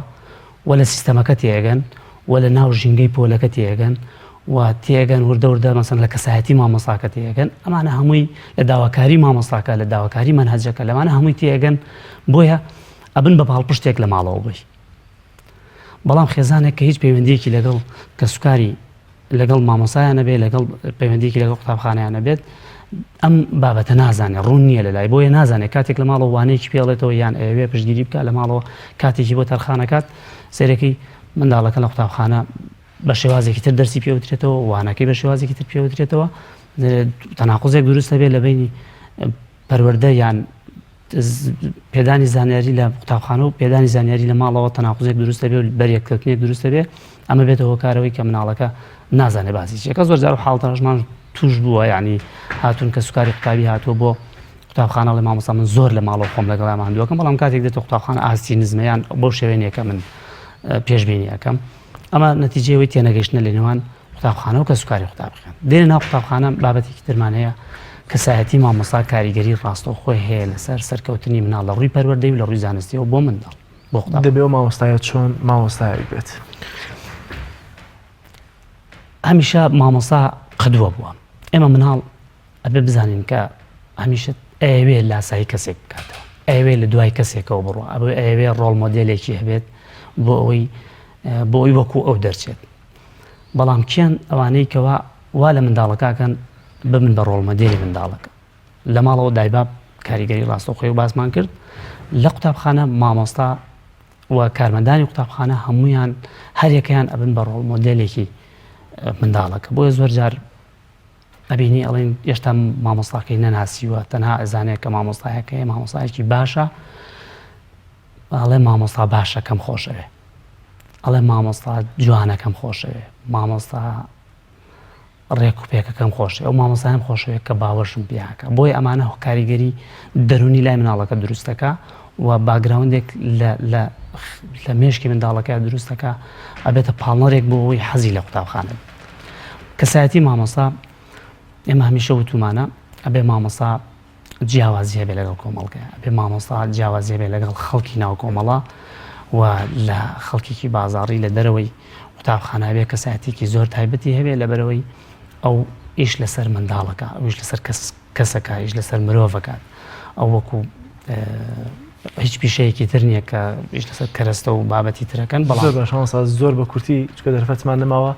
و لە سیستەمەکە تێگەن و لە ناو ژینگەی پۆلەکە تێگەن و تێگەن وردە وردە مەسەن لە کەسایەتی مامۆساکە تێگەن ئەمانە هەمووی لە داواکاری مامۆساکە لە داواکاری مەنهەجەکە لەمانە هەمووی تێگەن بۆیە ئەبن بە پاڵپشتێک لە ماڵەوە بۆی بەڵام خێزانێک کە هیچ پەیوەندیەکی لەگەڵ کەسوکاری لەگەڵ مامۆسایان نەبێت لەگەڵ پەیوەندیکی لەگەڵ قوتابخانەیان نەبێت ئەم بابەتە نازانێت ڕوون نییە لە لای بۆیە نازانێت کاتێک لە ماڵەوە وانەیەکی پێڵێتەوە یان ئەوێ پشتگیری بکە لە ماڵەوە کاتێکی بۆ تەرخانەکات سەرەکەی منداڵەکە لە قوتابخانە بە شێوازێکی تر دەرسی پێوترێتەوە وانەکەی بە شێوازێکی تر پێوترێتەوە تەناقوزێک دروست هەبێت لە بینی پەروەردە یان پێدانی زانیاری لە قوتابخانە و پێدانی زانیاری لە ماڵەوە تەناقوزێک دروست دەبێت و بەریەککەوتنێک دروست دەبێت ئەمە بێتە هۆکارەوەی کە مناڵەکە نازانێت باسی چیەکە زۆر جار حاڵتەشمان توش بووە یعنی هاتوون کە سوکاری قوتابی هاتووە بۆ قوتابخانە ڵێ مامۆستا من زۆر لە ماڵەوە خۆم لەگەڵ ماندووەکەم بەڵام کاتێک دێتە قوتابخانە ئاستی نزمەیان بەو شێوێنیەکە من پێشبینی ئەەکەم ئەمە نەتیجەی ئەوەی تێنەگەیشتنە لە نێوان قوتابخانە و کەسوکاری قوتابخان دێنە ناو قوتابخانە بابەتێکی ترمان هەیە کەسایەتی مامۆستا کاریگەری ڕاستەوخۆی هەیە لەسەر سەرکەوتنی مناڵ لە ڕووی پەروەردەی و لە ڕووی زانستیەوە بۆ منداڵ بۆ قوتابخانە. دەبێ ئەو مامۆستایە چۆن مامۆستایەک بێت؟ هەمیشە مامۆستا قدوە بووە ئێمە مناڵ ئەبێ بزانین کە هەمیشە ئەیەوێ لاسایی کەسێک بکاتەوە ئەیەوێ لە دوای کەسێکەوە بڕوا ئەبێ ئەیەوێ ڕۆڵ مۆدێلێکی هەبێت بۆ ئەوەی بۆ ئەوی وەکو ئەو دەرچێت بەڵام کێن ئەوانەی کەوا وا لە منداڵەکەکەن ببن بە ڕۆڵ مۆدێلی منداڵەکە لە ماڵەوە دایباب کاریگەری ڕاستەوخۆی و باسمان کرد لە قوتابخانە مامۆستا و کارمەندانی قوتابخانە هەمویان هەریەکەیان ئەبن بە ڕۆڵ مۆدێلێکی منداڵەکە بۆیە زۆر جار ئەبینی ئەڵێن ئێشتا مامۆستاکەی نەناسیوە تەنها ئەزانێت کە مامۆستایەکەی مامۆستایەکی باشە ئەڵێ مامۆستا باشەکەم خۆشەوێ ئەڵێ مامۆستا جوانەکەم خۆشەوێ مامۆستا ڕێک و پێکەکەم خۆشێ ئەو مامۆستایم خۆشەوێت کە باوەشم پیاکە بۆیە ئەمانە کاریگەری دەرونی لای مناڵەکە دروستەکە و background ێک لە لە لە مێشکی منداڵەکە دروستەکە ئەبێتە پاڵنەرێک بۆ ئەوەی حەزی لە قوتابخانە کەسایەتی مامۆستا ئێمە هەمیشە وتومانە. ئەبێ مامۆستا جیاوازی هەبێ لەگەڵ کۆمەڵگە ئەبێ مامۆستا جیاوازی هەبێ لەگەڵ خەڵکی ناو کۆمەڵە و لە خەڵکێکی بازاڕی لە دەرەوەی قوتابخانە بێ کەسایەتێکی زۆر تایبەتی هەبێ لەبەرەوەی ئەو ئیش لەسەر منداڵەکە ئەویش لەسەر کەس کەسەکە ئیش لەسەر مرۆڤەکات ئەو وەکو هیچ پیشەیەکی تر نییە کە ئیش لەسەر کەرەستە و بابەتی ترەکەن بەڵام زۆر باشە مامۆستا زۆر بە کورتی چکە دەرفەتمان نەماوە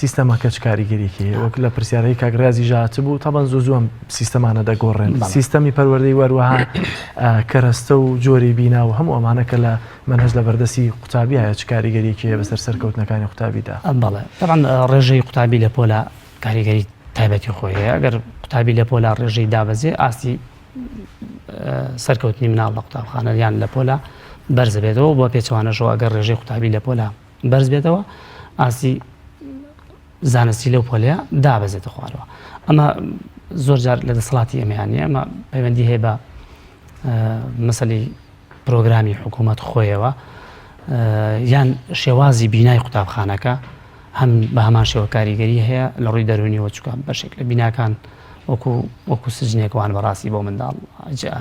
سیستەمەکە چ کاریگەریکی هەیە وەک لە پرسیارەکەی کاک ڕیازی ژاتبوو تەبەن زوو زوو ئەم سیستەمانە دەگۆڕێن سیستەمی پەروەردەی وەروەها کەرەستە و جۆری بینا و هەموو ئەمانە کە لە مەنهەج لە بەردەستی قوتابی هەیە چ کاریگەریەکی هەیە بەسەر سەرکەوتنەکانی قوتابیدا؟ بەڵێ تەبعەن ڕێژەی قوتابی لە پۆلا کاریگەری تایبەتی خۆی هەیە ئەگەر قوتابی لە پۆلا ڕێژەی دابەزێ ئاستی سەرکەوتنی مناڵ لە قوتابخانە یان لە پۆلا بەرز بێتەوە بۆ پێچوانەشەوە ئەگەر ڕێژەی قوتابی لە پۆلا بەرز بێتەوە ئاستی زانستی لەو پۆلەیە دابەزێتە خوارەوە ئەمە زۆر جار لە دەسەڵاتی ئێمەیان نیە ئەمە پەیوەندی هەیە بە مەسەلی پرۆگرامی حکوومەت خۆیەوە یان شێوازی بینای قوتابخانەکە هەم بە هەمان شێوە کاریگەری هەیە لە ڕووی دەروونیەوە چکە بەشێک لە بیناکان وەکو وەکو سجنێک وان بەڕاستی بۆ منداڵ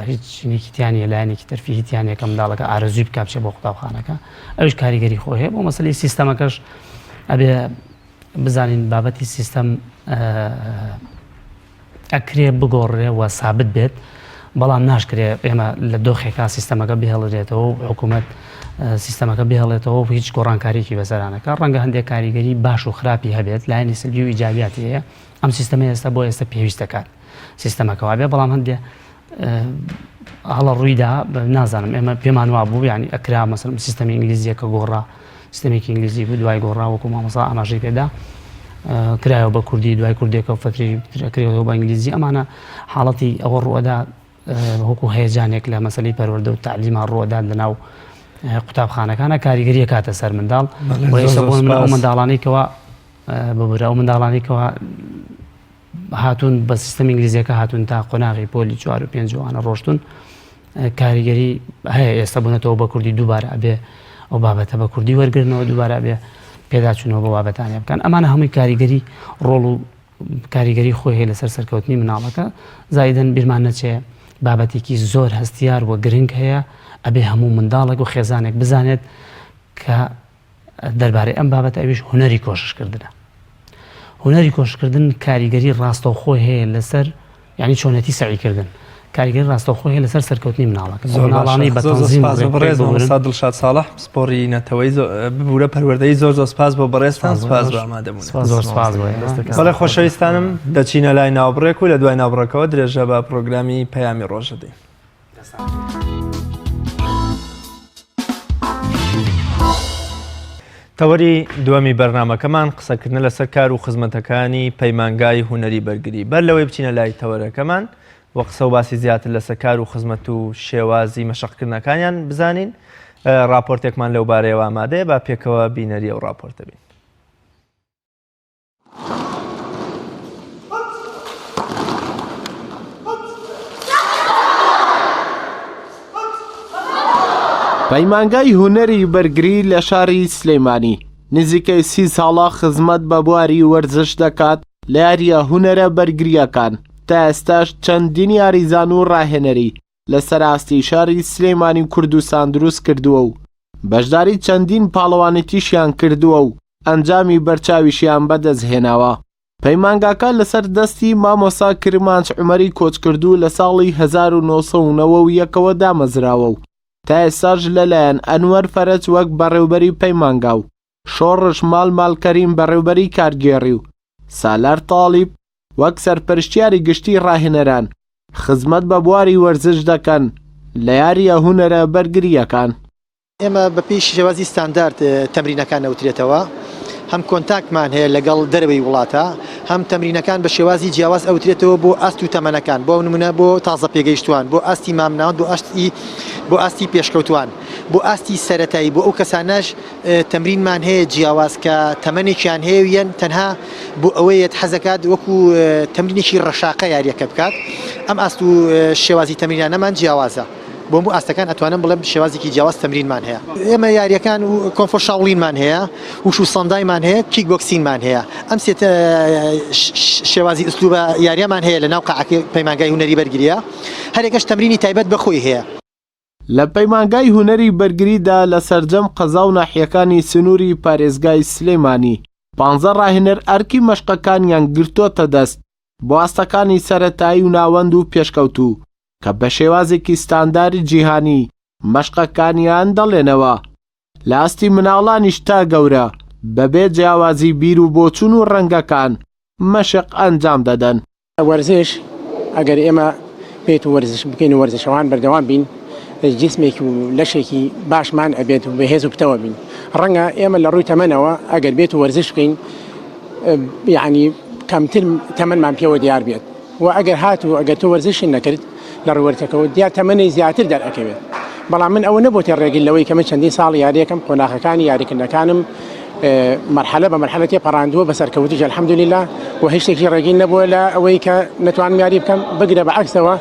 هیچ شینێکی تیانە لایەنێکی تەرفیهی تیانە کە منداڵەکە ئارەزووی بکا بچێ بۆ قوتابخانەکە ئەوش کاریگەری خۆی هەیە بۆ مەسەلەی سیستەمەکەش ئەبێ بزانین بابەتی سیستەم ئەکرێ بگۆڕرێ و سابت بێت، بەڵام ناشکرێ ئێمە لە دۆخێکا سیستەمەکە بهێڵرێتەوە و حکوومەت سیستەمەکە بهێڵێتەوە و هیچ گۆڕانکاریی بەسەرانەکە ڕەنگە هەندێک کاریگەری باش و خراپی هەبێت لایەنی سلبی و ئیجابیاتی هەیە ئەم سیستەمە ئێستا بۆ ئێستا پێویست دەکات سیستەمەکە وابێ بەڵام هەندێ هەڵە ڕوویدا نازانم ئێمە پێمان وابوو یعنی ئەکرا مەسەلەن سیستەمی ئینگلیزیەکە گۆڕا سیستەمێکی ئینگلیزی بوو دوای گۆڕا وەکو مامۆستا ئاماژەی پێدا کرایەوە بە کوردی دوای کوردێکە و فتری کرێەوە بە ئینگلیزی ئەمانە حاڵەتی ئەوە ڕوئەدا وەکو هەیەجانێک لە مەسەلەی پەروەردە و تەعلیما ڕوئەدات لەناو قوتابخانەکانە کاریگەریە کاتە سەر منداڵ بۆ منداڵانەی کەوا ببورە ئەو منداڵانەی کەوا هاتوون بە سیستەمی ئینگلیزیەکە هاتوون تا قۆناغی پۆلی چوار و پێنج وانە ڕۆشتون کاریگەری هەیە ئێستا بوونەتەوە بە کوردی دووبارە ئەبێ ئەو بابەتە بە کوردی وەرگرنەوە دووبارە بێ پێداچوونەوە بە بابەتانە بکەن ئەمانە هەمووی کاریگەری ڕۆڵ و کاریگەری خۆی هەیە لەسەر سەرکەوتنی مناڵەکە زایدن بیرمان نەچێ بابەتێکی زۆر هەستیار و گرنگ هەیە ئەبێ هەموو منداڵێک و خێزانێک بزانێت کە دەربارەی ئەم بابەتە ئەویش هونەری کۆششکردنە. هونەری کۆششکردن کاریگەری ڕاستەوخۆی هەیە لەسەر یعنی چۆنێتی سەعیکردن کاریگەری ڕاستەوخۆی هەیە لەسەر سەرکەوتنی مناڵەکە زۆر مناڵانی بە زۆر تەنزیم سپاس بۆ بەڕێز مامۆستا دڵشاد ساڵح پسپۆڕی نەتەوەی ببورە پەروەردەیی زۆر زۆر سپاس بۆ بەڕێزتان سپاس بۆ ئامادەبوون زۆر سپاس بۆ ئێوە. بەڵێ خۆشەویستانم دەچینە لای ناوبڕێک و لە دوای ناوبڕەکەوە درێژە بە پرۆگرامی پەیامی ڕۆژ دەدەین. تەوەری دووەمی بەرنامەکەمان قسەکردنە لەسەر کار و خزمەتەکانی پەیمانگای هونەری بەرگری بەر لەوەی بچینە لای تەوەرەکەمان و قسە و باسی زیاتر لەسەر کار و خزمەت و شێوازی مەشقکردنەکانیان بزانین راپۆرتێکمان لەو بارەیەوە ئامادەیە با پێکەوە بینەری ئەو راپۆرتە بین. پەیمانگای هونەری بەرگری لە شاری سلێمانی نزیکەی سی ساڵە خزمەت بە بواری وەرزش دەکات لە یارییە هونەرە بەرگرییەکان، تا ئێستاش چەندین یاریزان و ڕاهێنەری لەسەر ئاستی شاری سلێمانی و کوردستان دروست کردووە و بەشداری چەندین پاڵەوانێتیشیان کردووە و ئەنجامی بەرچاویشیان بەدەستهێناوە. پەیمانگاکە لەسەر دەستی مامۆستا کرمانج عومەری کۆچکردوو لە ساڵی 1991 ەوە دامەزراوە و تا ئێستاش لەلایەن ئەنوەر فەرەج وەک بەڕێوبەری پەیمانگا و شۆڕش مال مال کەریم بەڕێوبەری کارگێڕی و سالار تاڵیب وەک سەرپەرشتیاری گشتی ڕاهێنەران خزمەت بە بواری وەرزش دەکەن لە یارییە هونەرە بەرگرییەکان. ئێمە بە پێی شێوازی ستاندارد تەمرینەکان ئەوترێتەوە، هەم کۆنتاکتمان هەیە لەگەڵ دەرەوەی وڵاتە، هەم تەمرینەکان بە شێوازی جیاواز ئەوترێتەوە بۆ ئاست و تەمەنەکان، بۆ نمونە بۆ تازە پێگەیشتووان، بۆ ئاستی مامناوەند، بۆ ئاستی بۆ ئاستی پێشکەوتووان، بۆ ئاستی سەرەتایی، بۆ ئەو کەسانەش تەمرینمان هەیە جیاواز کە تەمەنێکیان هەیە و یەن تەنها بۆ ئەوەیەت حەزەکات وەکو تەمرینێکی ڕەشاقە یاریەکە بکات، ئەم ئاست و شێوازی تەمرینانەمان جیاوازە. بۆ هەموو ئاستەکان ئەتوانم بڵێم شێوازێکی جیاواز تەمرینمان هەیە. ئێمە یارییەکان و کۆنفۆ شاوڵینمان هەیە، وشو سەندایمان هەیە، کیک بۆکسینمان هەیە. ئەم سێ شێوازی ئوسلوبە یارییەمان هەیە لە ناو قاعەکەی پەیمانگای هونەری بەرگرییە. هەرێکەش تەمرینی تایبەت بە خۆی هەیە. لە پەیمانگای هونەری بەرگریدا لە سەرجەم قەزا و ناحیەکانی سنووری پارێزگای سلێمانی، پانزە ڕاهێنەر ئەرکی مەشقەکانیان گرتۆتە دەست بۆ ئاستەکانی سەرەتایی و ناوەند و پێشکەوتوو کە بە شێوازێکی ستانداری جیهانی مەشقەکانیان دەڵێنەوە لە ئاستی مناڵانیش تا گەورە بەبێ جیاوازی بیر و بۆچوون و ڕەنگەکان مەشق ئەنجام دەدەن. وەرزش، ئەگەر ئێمە بێت و وەرزش بکەین و وەرزشەوان بەردەوام بین جسمێکی و لەشێکی باشمان ئەبێت و بەهێز و پتەوە بین ڕەنگە ئێمە لە ڕووی تەمەنەوە ئەگەر بێت و وەرزش بکەین یعنی کەمتر تەمەنمان پێوە دیار بێت و ئەگەر هاتوو ئەگەر تۆ وەرزشی نەکرد لە ڕووەرتەکەوە دیار تەمەنی زیاتر دەرئەکەوێت بەڵام من ئەوە نەبۆتە ڕێگر لەوەی کە من چەندین ساڵ یاریەکەم قۆناخەکانی یاریکردنەکانم مەرحەلە بە مەرحەلە تێپەڕاندووە بە سەرکەوتیش الحمدللە و هیچ شتێکی ڕێگیر نەبووە لە ئەوەی کە نەتوانم یاری بکەم بگرە بە عەکسەوە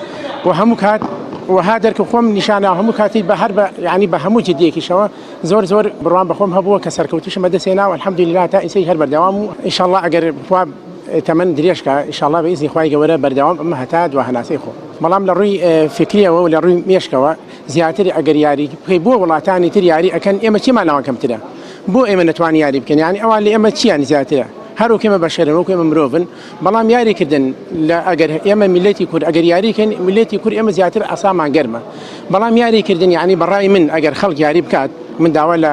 و هەموو کات وەها دەرکە خۆم نیشانە هەموو کاتی بە هەر بە یعنی بە هەموو جدیەکیشەوە زۆر زۆر بڕوام بە خۆم هەبووە کە سەرکەوتیشم بەدەستهێنا و الحمدللە تا ئیسەی هەر بەردەوام و ئینشاءاللە ئەگەر خوا تەمەن درێژکا ئینشاءاللە بە ئیزنی خوای گەورە بەردەوام ئەمە هەتا دوا هەناسەی خۆم بەڵام لە ڕووی فکریەوە و لە ڕووی مێشکەوە زیاتر ئەگەر یاری بکەی بۆ وڵاتانی تر یاری ئەکەن ئێمە چیمان لەوان کەمترە بۆ ئێمە نەتوانین یاری بکەین یانی ئەوان لە ئێمە چیان زیاترە هەر وەک ئێمە بەشەرن وەک ئێمە مرۆڤن بەڵام یاری کردن لە ئەگەر ئێمە میلەتی کورد ئەگەر یاری کەین میلەتی کورد ئێمە زیاتر ئاسامان گەرمە بەڵام یاری کردن یعنی بەڕای من ئەگەر خەڵک یاری بکات من داوا لە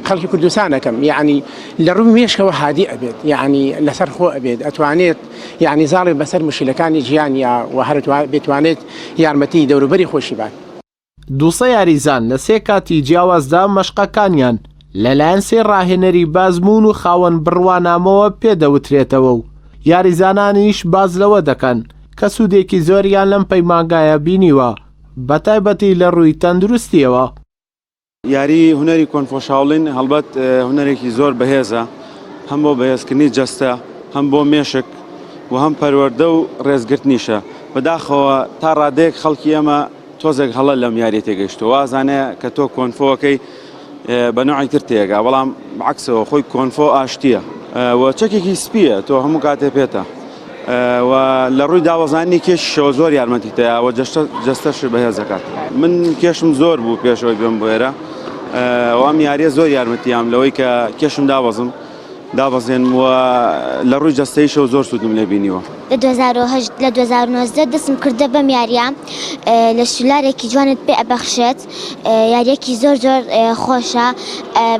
خەڵکی کوردستانەکەم یعنی لە ڕووی مێشکەوە هادی ئەبێت یعنی لەسەر خۆ ئەبێت ئەتوانێت یعنی زاڵی بەسەر مشکلەکانی ژیانیا و هەر بتوانێت یارمەتی دەوروبەری خۆشی بات. 200 یاریزان لە سێ کاتی جیاوازدا مەشقەکانیان لەلایەن سێ ڕاهێنەری بازموون و خاوەن بڕوانامەوە پێدەوترێتەوە و یاریزانانیش باس لەوە دەکەن کە سوودێکی زۆریان لەم پەیمانگایە بینیوە بەتایبەتی لە ڕووی تەندروستیەوە. یاری هونەری کۆنفۆ شاوڵین هەڵبەت هونەرێکی زۆر بەهێزە هەم بۆ بەهێزکردنی جەستە هەم بۆ مێشک و هەم پەروەردە و ڕێزگرتنیشە بەداخەوە تا ڕادەیەک خەڵکی ئێمە تۆزێک هەڵە لەم یاریە تێگەیشتووە وازانێ کە تۆ کۆنفۆەکەی بە نوعی تر تێگا بەڵام عکسەوە خۆی کۆنفۆ ئاشتیە و چەکێکی سپیە تۆ هەموو کاتێ پێتە و لە ڕووی داوەزانی کێشیشەوە زۆر یارمەتی تەیا و جەستەش بەهێز دەکات من کێشم زۆر بوو پێشەوەی بێم بۆ ئێرە ئەم یاریە زۆر یارمەتیام لەوەی کە کێشم دابەزم دابەزێنم و لە ڕووی جەستەیشەوە زۆر سوودم لێ بینیوە. لە 2008 لە 2019 دەستم کردە بەم یاریە لە سولارێکی جوانت پێ ئەبەخشێت یاریەکی زۆر زۆر خۆشە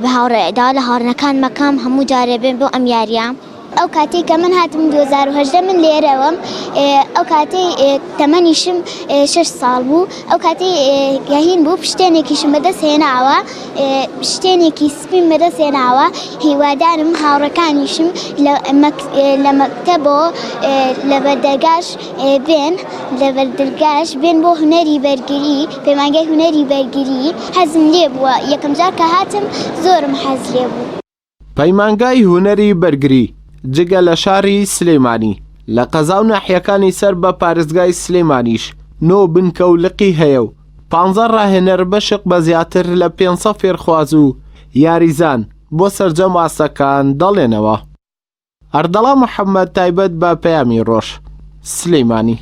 بە هاوڕێ داوا لە هاوڕێکان مەکەم هەموو جارێ بێن بۆ ئەم یاریە. ئەو کاتەی کە من هاتم 2018 من لێرەوەم ئەو کاتەی تەمەنیشم شش ساڵ بوو ئەو کاتەی گەهین بوو پشتێنێکیشم بەدەست هێناوە شتێنێکی سپیم بەدەست هێناوە هیوادارم هاوڕەکانیشم لە مەکتەبۆ لە بەردەرگاش بێن لە بەردەرگاش بێن بۆ هونەری بەرگری پەیمانگای هونەری بەرگری حەزم لێ بووە یەکەم جار کە هاتم زۆرم حەز لێ بوو. پەیمانگای هونەری بەرگری جگە لە شاری سلێمانی لە قەزا و ناحیەکانی سەر بە پارێزگای سلێمانیش نۆ بنکە و لقی هەیە و پانزە ڕاهێنەر بەشق بە زیاتر لە 500 فێرخواز و یاریزان بۆ سەرجەم ئاستەکان دەڵێنەوە. ئەردەڵان محەممەد تایبەت بە پەیامی ڕۆژ، سلێمانی.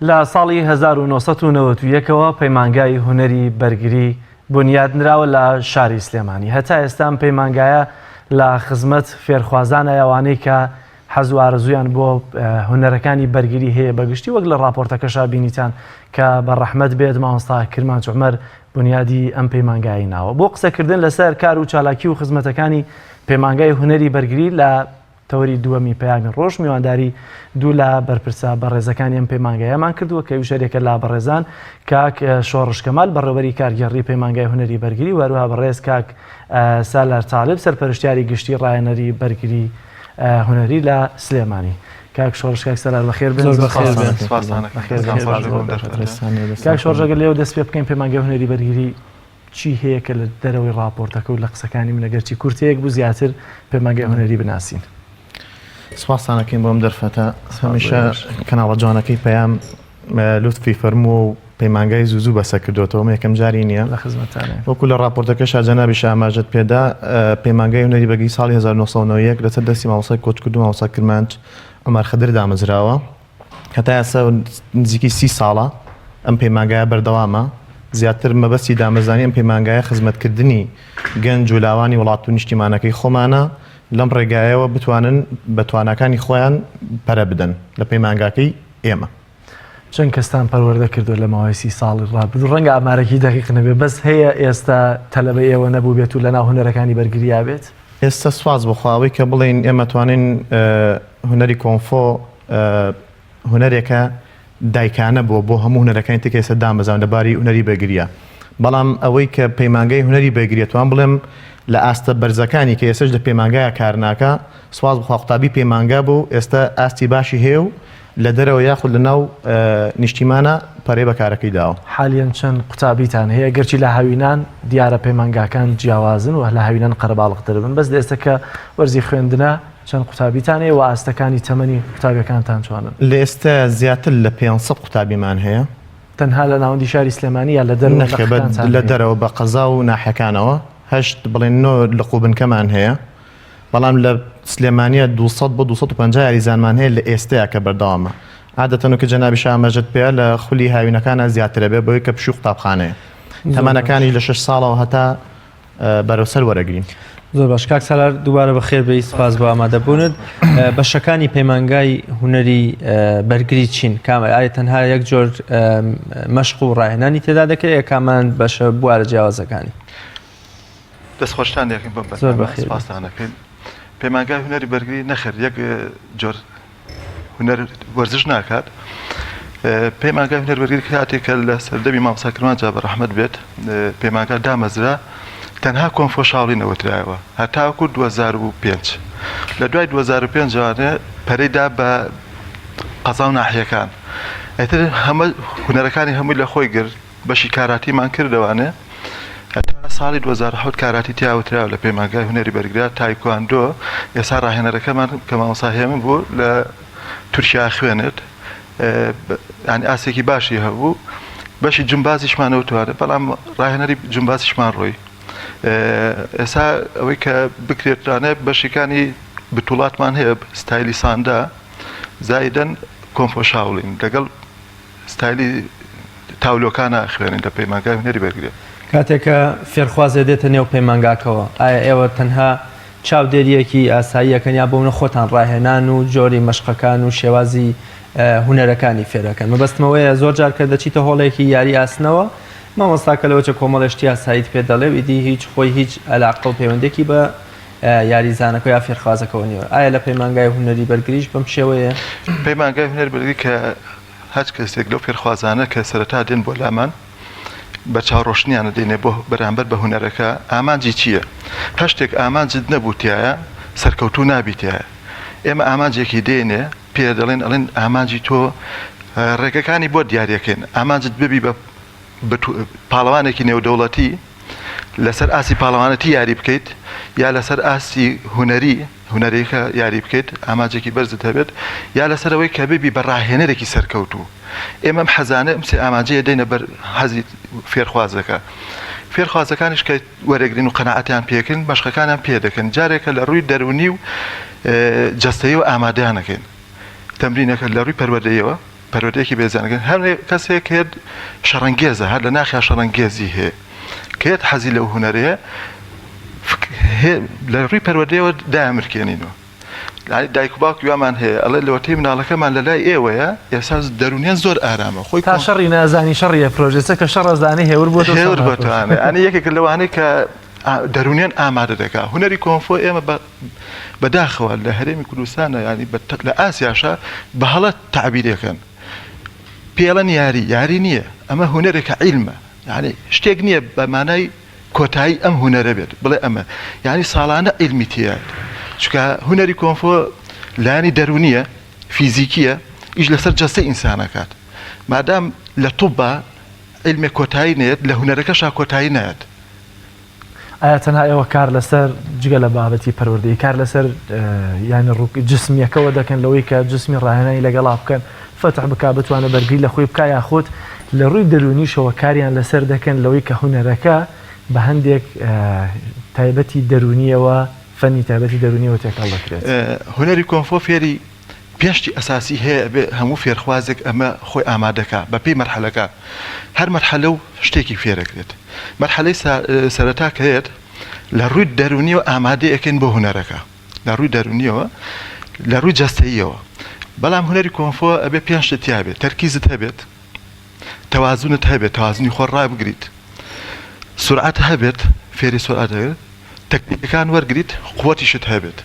لە ساڵی 1991ەوە پەیمانگای هونەری بەرگری بنیادنراوە لە شاری سلێمانی هەتا ئێستا ئەم پەیمانگایە لە خزمەت فێرخوازانە ئەوانەی کە حەز و ئارەزوویان بۆ هونەرەکانی بەرگری هەیە بەگشتی وەک لە ڕاپۆرتەکەشا بینیتان کە بە ڕەحمەت بێت مامۆستا کرمانج عومەر بنیادی ئەم پەیمانگایەی ناوە بۆ قسەکردن لەسەر کار و چالاکی و خزمەتەکانی پەیمانگای هونەری بەرگری لە تەوەری دووەمی پەیامی ڕۆژ میوانداری دوو لە بەرپرسە بەڕێزەکانی ئەم پەیمانگایەمان کردووە کە ئەویش هەریەکە لە بەڕێزان کاک شۆڕش کەمال بەڕێوەبەری کارگێڕی پەیمانگای هونەری بەرگری و هەروەها بەڕێز کاک سالار تالب سەرپەرشتیاری گشتی ڕاهێنەری بەرگری هونەری لە سلێمانی. کاک شۆڕش کاک سالار بەخێر بێن. زۆر بەخێر بێن. کاک شۆڕش ئەگەر لێوە دەست پێ بکەین پەیمانگای هونەری بەرگری چی هەیە کە لە دەرەوەی ڕاپۆرتەکە و لە قسەکانی من ئەگەرچی کورتەیەک بوو زیاتر پەیمانگای هونەری بناسین؟ سپاستان ئەکەین بۆ ئەم دەرفەتە. هەمیشە کەناڵە جوانەکەی پەیام لوتفی فەرمووە و پەیمانگای زوو زوو بەسە کردوێتەوە ئەمە یەکەم جاری نییە لە خزمەتانە. وەکو لە ڕاپۆرتەکەشا جەنابیشە ئاماژەت پێدا پەیمانگای هونەری بەگری ساڵی 1991 لەسەر دەستی مامۆستای کۆچکردوو مامۆستا کرمانج عومەر خدر دامەزراوە. هەتا ئێستا نزیکەی سی ساڵە ئەم پەیمانگایە بەردەوامە، زیاتر مەبەستی دامەزرانی ئەم پەیمانگایە خزمەتکردنی گەنج و لاوانی وڵات و نیشتیمانەکەی خۆمانە، لەم ڕێگایەوە بتوانن بە تواناکانی خۆیان پەرە بدەن لە پەیمانگاکەی ئێمە. چەند کەستان پەروەردە کردووە لە ماوەی سی ساڵی ڕابردوو؟ ڕەنگە ئامارێکی دەقیق نەبێت، بەس هەیە ئێستا تەلەبەی ئێوە نەبووبێت و لەناو هونەرەکانی بەرگریا بێت؟ ئێستا سوپاس بۆ خوا ئەوەی کە بڵێین ئێمە توانین هونەری کۆنفۆ هونەرێکە دایکانە بووە بۆ هەموو هونەرەکانی تر کە ئێستا دامەزراون لە باری هونەری بەرگریە بەڵام ئەوەی کە پەیمانگای هونەری بەرگریە توان بڵێم لە ئاستە بەرزەکانی کە ئێستاش لە پەیمانگایە کار ناکا سوپاس بخوا قوتابی پەیمانگا بوو ئێستا ئاستی باشی هەیە و لە دەرەوە یاخود لە ناو نیشتیمانە پەرەی بە کارەکەی داوە. حالیەن چەند قوتابیتان هەیە؟ گەرچی لە هاوینان دیارە پەیمانگاکان جیاوازن و لە هاوینان قەرەباڵغتر بن بەس لە ئێستا کە وەرزی خوێندنە چەند قوتابیتان هەیە و ئاستەکانی تەمەنی قوتابیەکانتان چۆنن؟ لە ئێستا زیاتر لە 500 قوتابیمان هەیە. تەنها لە ناوەندی شاری سلێمانی یا لە دەرەوە نەخێر لقەکانتان لە هەیە؟ دەرەوە بە قەزا و ناحیەکانەوە هەشت بڵێن نۆ لق و بنکەمان هەیە. بەڵام لە سلێمانیە 200 بۆ 250 یاریزانمان هەیە لە ئێستەیا کە بەردەوامە عادەتەن و کە جەنابیش ئاماژەت پێیە لە خولی هاوینەکانە زیاترە بێ بەوەی کە پشووی قوتابخانەیە تەمەنەکانیش لە شەش ساڵەوە هەتا بەرەو سەر وەرەگرین. زۆر باش کاک سالار دووبارە بەخێر بێی سپاس بۆ ئامادەبوونت بەشەکانی پەیمانگای هونەری بەرگری چین کام ئایا تەنها یەک جۆر مەشق و ڕاهێنانی تێدا دەکرێت کامان بەشە بوارە جیاوازەکانی دەست خۆشتان لێکەین بەم بەرنامە سپاستان ئەکەین. پەیمانگای هونەری بەرگری نەخێر یەک جۆر هونەر وەرزش ناکات. پەیمانگای هونەر بەرگری کاتێک کە لە سەردەمی مامۆستا کرمانج جا بە ڕەحمەت بێت پەیمانگا دامەزرا تەنها کۆنفۆ شاوڵی نەوترایەوە هەتاکو 2005 لە دوای 2005 جوانێ پەرەی دا بە قەزا و ناحیەکان ئیتر هەمە هونەرەکانی هەمووی لە خۆی گرت بەشی کاراتیمان کردەوانێ هەتا ساڵی 2007 کاراتی تیا وتراوە لە پەیمانگای هونەری بەرگرا تایکواندۆ ئێستا ڕاهێنەرەکەمان کە مامۆستا هێمن بوو لە تورکیا خوێنێت ینی ئاسێکی باشی هەبوو بەشی جمبازیشمانەوە توانێت بەڵام ڕاهێنەری جمبازیشمان ڕۆی ئێستا ئەوەی کە بکرێتانێ بەشەکانی بتوڵاتمان هەیە ستایلی ساندا زایدەن کۆنفۆ شاوڵین لەگەڵ ستایلی تاولۆکان ئەخوێنین لە پەیمانگای هونەری بەرگری. کاتێک کە فێرخوازێ دێتە نێو پەیمانگاکەوە ئایا ئێوە تەنها چاودێرییەکی ئاسایی ئەکەن یا بۆ خۆتان ڕاهێنان و جۆری مەشقەکان و شێوازی هونەرەکانی فێرەکەن؟ مەبەستم ئەوەیە زۆر جار کە دەچیتە هۆڵێکی یاری ئاسنەوە مامۆستاکە لەوەچە کۆمەڵێ شتی ئاساییت پێ دەڵێ و ئیدی هیچ خۆی هیچ ئەلاقە و پەیوەندێکی بە یاریزانەکە یا فێرخوازەکەوە نییە. ئایا لە پەیمانگای هونەری بەرگریش بەم شێوەیە؟ پەیمانگای هونەری بەرگری کە هەچ کەسێک لەو فێرخوازانە کە سەرەتا دێن بۆ لامان بە چاوڕۆشنیانە دێنێ بۆ بەرامبەر بە هونەرەکە ئامانجی چییە؟ هەر شتێک ئامانجت نەبوو تیایە سەرکەوتوو نابی تیایە. ئێمە ئامانجێکی دێنێ پێ دەڵێن ئەڵێن ئامانجی تۆ ڕێگەکانی بۆ دیاریەکەین ئامانجت ببی بە پاڵەوانێکی نێودەوڵەتی لەسەر ئاستی پاڵەوانەتی یاری بکەیت یا لەسەر ئاستی هونەری هونەریەکە یاری بکەیت ئامانجێکی بەرزت هەبێت یا لەسەر ئەوەی کە ببی بە ڕاهێنەرێکی سەرکەوتوو ئێمە ئەم حەزانە ئەم سێ ئامانجەیە دەینە بەر حەزی فێرخوازەکە فێرخوازەکانیش کە وەرەگرین و قەناعەتیان پێکردن مەشقەکانیان پێ دەکەن جارێکە لە ڕووی دەروونی و جەستەیەوە ئامادەیان ئەکەین تەمرینەکە لە ڕووی پەروەردەیەوە پەروەردەیەکی بێزیان هەر کەسێک هێت شەڕەنگێزە هەر لە ناخیا شەڕەنگێزی هەیە کێت حەزی لەو هونەرەیە لە ڕووی پەروەردەیەوە دایامرکێنینەوە دایک و باوکی وامان هەیە ئەڵێ لەوەتەی مناڵەکەمان لە لای ئێوەیە ئێستا دەرونیان زۆر ئارامە خۆی تا شەڕی نازانی شەڕی ئەفرۆشێ چەکە شەڕەزانی هێور بۆ هێور بۆتوانێ ئەنی یەکێک لەوانەی کە دەرونیان ئامادە دەکا هونەری کۆنفۆ ئێمە بە بەداخەوە لە هەرێمی کوردستانە یانی لە ئاسیاشا بە هەڵە تەعبیرەکەن پێڵەن یاری یاری نییە ئەمە هونەرێکە عیلمە یعنی شتێک نییە بە مانای کۆتایی ئەم هونەرە بێت بڵێ ئەمە یعنی ساڵانە عیلمی تێیات چونکە هونەری کۆنفۆ لایەنی دەرونیە فیزیکیە ئیش لەسەر جەستەی ئینسانەکات مادام لە طوبا عیلمێک کۆتایی نێت لە هونەرەکەشا کۆتایی نایەت. ئایا تەنها ئێوە کار لەسەر جگە لە بابەتی پەروەردەیی کار لەسەر یانی ڕوو جسمیەکەوە دەکەن لەوەی کە جسمی ڕاهێنانی لەگەڵا بکەن فەتح بکا بتوانێت بەرگری لە خۆی بکا یاخود لە ڕووی دەروونیشەوە کاریان لەسەر دەکەن لەوەی کە هونەرەکە بە هەندێک تایبەتی دەروونیەوە فەنی تایبەتی دەروونیەوە تێکەڵ دەکرێت؟ هونەری کۆنفۆ فێری پێنج شتی ئەساسی هەیە ئەبێ هەموو فێرخوازێک ئەمە خۆی ئامادەکا بە پێی مەرحەلەکان هەر مەرحەلە و شتێکی فێرەکرێت مەرحەلەی سەرەتا کە یەت لە ڕووی دەروونیەوە ئامادەی ئەکەین بۆ هونەرەکە لە ڕووی دەروونیەوە لە ڕووی جەستەییەوە بەڵام هونەری کۆنفۆ ئەبێ پێنج شت تیا بێت تەرکیزت هەبێت تەوازنت هەبێت تەوازنی خۆر ڕابگریت سرعەت هەبێت فێری سرعەت هەبێت تەکنیکەکان وەرگریت قوتیشت هەبێت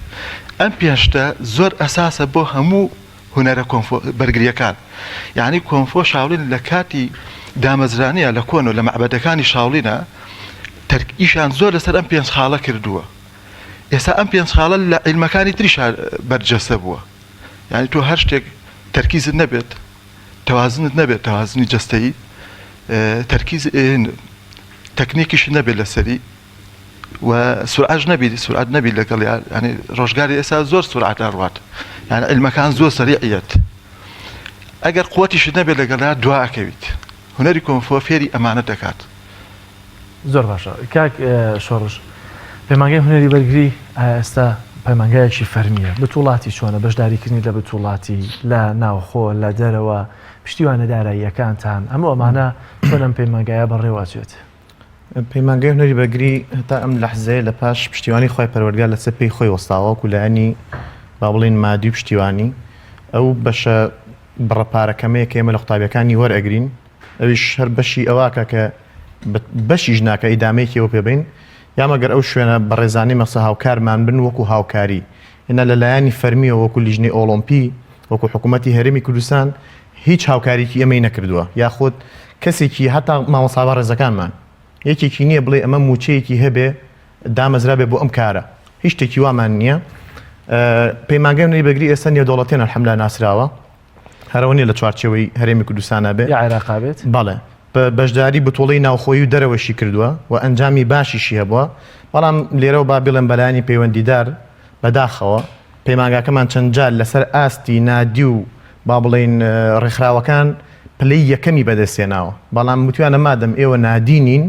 ئەم پێنج شتە زۆر ئەساسە بۆ هەموو هونەرە کۆنفۆ بەرگریەکان یعنی کۆنفۆ شاولین لە کاتی دامەزرانیە لە کۆنەوە لە مەعبەدەکانی شاولینە تەرک ئیشان زۆر لەسەر ئەم پێنج خاڵە کردووە ئێستا ئەم پێنج خاڵە لە عیلمەکانی تریشا بەرجەستە بووە یعنی تۆ هەر شتێک تەرکیزت نەبێت تەوازنت نەبێت تەوازنی جەستەیی تەرکیز تەکنیکیشت نەبێت لەسەری و سورعەش نەبی سورعەت نەبی لەگەڵ ینی ڕۆژگاری ئێستا زۆر سورعەت ئەڕوات یان علمەکان زۆر سەریعیەت ئەگەر قوتیشت نەبێت لەگەڵیا دوا ئەکەویت هونەری کۆنفۆ فێری ئەمانە دەکات. زۆر باشە کاک شۆڕش پەیمانگای هونەری بەرگری ئایا ئێستا پەیمانگایەکی فەرمیە بتوڵاتی چۆنە بەشداریکردنی لە بتوڵاتی لە ناوخۆ لە دەرەوە پشتیوانە داراییەکانتان هەموو ئەمانە چۆن ئەم پەیمانگایە بەڕێوە ئەچێت؟ پەیمانگای هونەری بەرگری هەتا ئەم لەحزەیە لە پاش پشتیوانی خوای پەروەردگار لەسەر پێی خۆی وەستاوە وەکو لایەنی با بڵێین مادی و پشتیوانی ئەو بەشە بڕە پارە کەمەیە کە ئێمە لە قوتابیەکانی وەرئەگرین ئەویش هەر بەشی ئەوە کە بەشیش ناکە ئیدامەیەکی ئەو پێ بین یا مەگەر ئەو شوێنە بەڕێزانی مەسە هاوکارمان بن وەکو هاوکاری ئێنا لە لایەنی فەرمیەوە وەکو لیژنەی ئۆڵۆمپی وەکو حکوومەتی هەرێمی کوردستان هیچ هاوکاریکی ئێمەی نەکردووە یاخود کەسێکی هەتا مامۆستا بەڕێزەکانمان یەکێکی نییە بڵێ ئەمە مووچەیەکی هەبێ دامەزرابێ بۆ ئەم کارە هیچ شتێکی وامان نییە پەیمانگای هونەری بەرگری ئێستا نێودەوڵەتیان الحمدلله ناسراوە هەرەوە نیە لە چوارچێوەی هەرێمی کوردستانە بێ یا عێراقا بێت بەڵێ بەشداری بتوڵەی ناوخۆیی و دەرەوەشی کردووە و ئەنجامی باشیشی هەبووە بەڵام لێرەوە با بڵێم بەلایەنی پەیوەندیدار بەداخەوە پەیمانگاکەمان چەند جار لەسەر ئاستی نادی و با بڵێین ڕێکخراوەکان پلەی یەکەمی بەدەستهێناوە، بەڵام وتویانە مادەم ئێوە نادی نین،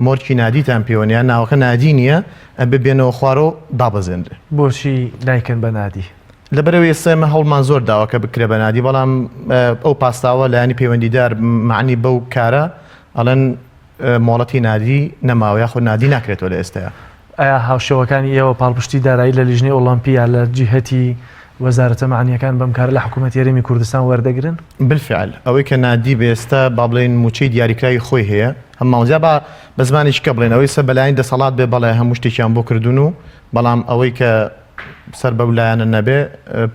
مۆرکی نادیتان پێوە نییە، ناوەکە نادی نییە، ئەبێ بێنەوە خوارەوە دابەزێنرێ. بۆچی نایکەن بە نادی؟ لەبەرئەوەی ئێستا ئێمە هەوڵمان زۆر داوە کە بکرێ بە نادی، بەڵام ئەو پاستاوە لایەنی پەیوەندیدار مەعنی بەو کارە ئەڵێن مۆڵەتی نادی نەماوە یاخود نادی ناکرێتەوە لە ئێستایا. ئایا هاوشێوەکانی ئێوە پاڵپشتی دارایی لە لیژنەی ئۆڵۆمپی یا لە جیهەتی وەزارەتە مەعنییەکان بەم کارە لە حکوومەتی هەرێمی کوردستان وەردەگرن؟ بالفعل ئەوەی کە نادی بێ ئێستا با بڵێین مووچەی دیاریکراوی خۆی هەیە هەم مامۆستا با بە زمانێکی کە بڵێن ئەوەی سەر بە لایەنی دەسەڵات بێ بەڵێ هەموو شتێکیان بۆ کردوون و بەڵام ئەوەی کە سەر بەو لایەنە نەبێ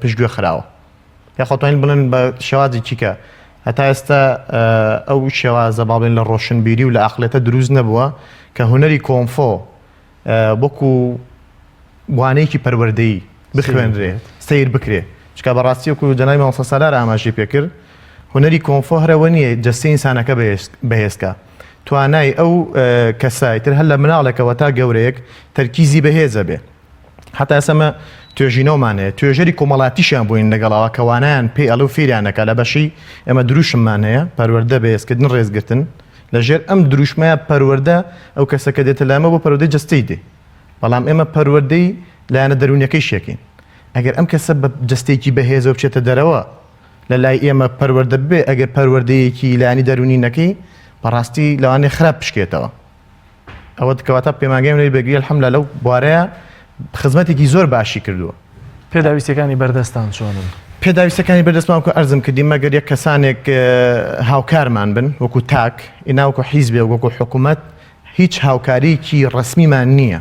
پشتگوێ خراوە. یاخۆ توانین بڵێن بە شێوازێکی کە هەتا ئێستا ئەو شێوازە با بڵێن لە ڕۆشنبیری و لە ئەقلێتە دروست نەبووە کە هونەری کۆنفۆ وەکو وانەیەکی پەروەردەیی بخوێنرێ سیر بکرێ چکە بەڕاستی وەکو جەنابی مامۆستا سالار ئاماژەی پێکرد هونەری کۆنفۆ هەرەوە نییە جەستەی ئینسانەکە بەهێزکە توانای ئەو کەسە ئیتر هەر لە مناڵێکەوە تا گەورەیەک تەرکیزی بەهێزە بێ هەتا ئێستا ئەمە توێژینەوەمان هەیە توێژەری کۆمەڵاتیشیان بووین لەگەڵەوە کە وانیان پێ ئەڵێ و فێریان نەکا لە بەشی ئێمە دروشممان هەیە پەروەردە بەهێزکردن ڕێزگرتن لەژێر ئەم دروشمەیە پەروەردە ئەو کەسە کە دێتە لامە بۆ پەروەردەی جەستەی دێ بەڵام ئێمە پەروەردەی لایەنە دەروونیەکەی شێکین ئەگەر ئەم کەسە بە جەستەیەکی بەهێزەوە بچێتە دەرەوە لە لای ئێمە پەروەردە ببێ ئەگەر پەروەردەیەکی لایەنی دەروونی نەکەی بەڕاستی لەوانەیە خراپ بشکێتەوە ئەوە کەواتە پەیمانگای هونەری بەرگری الحمدلله لەو بوارەیە خزمەتێکی زۆر باشی کردووە. پێداویستیەکانی بەردەستان چۆنن؟ پێداویستەکانی بەردەستمان وەکو ئەرزم کردی مەگەر یەک کەسانێک هاوکارمان بن وەکو تاک ئینا وەکو حیزبێک وەکو حکوومەت هیچ هاوکاریکی ڕەسمیمان نییە.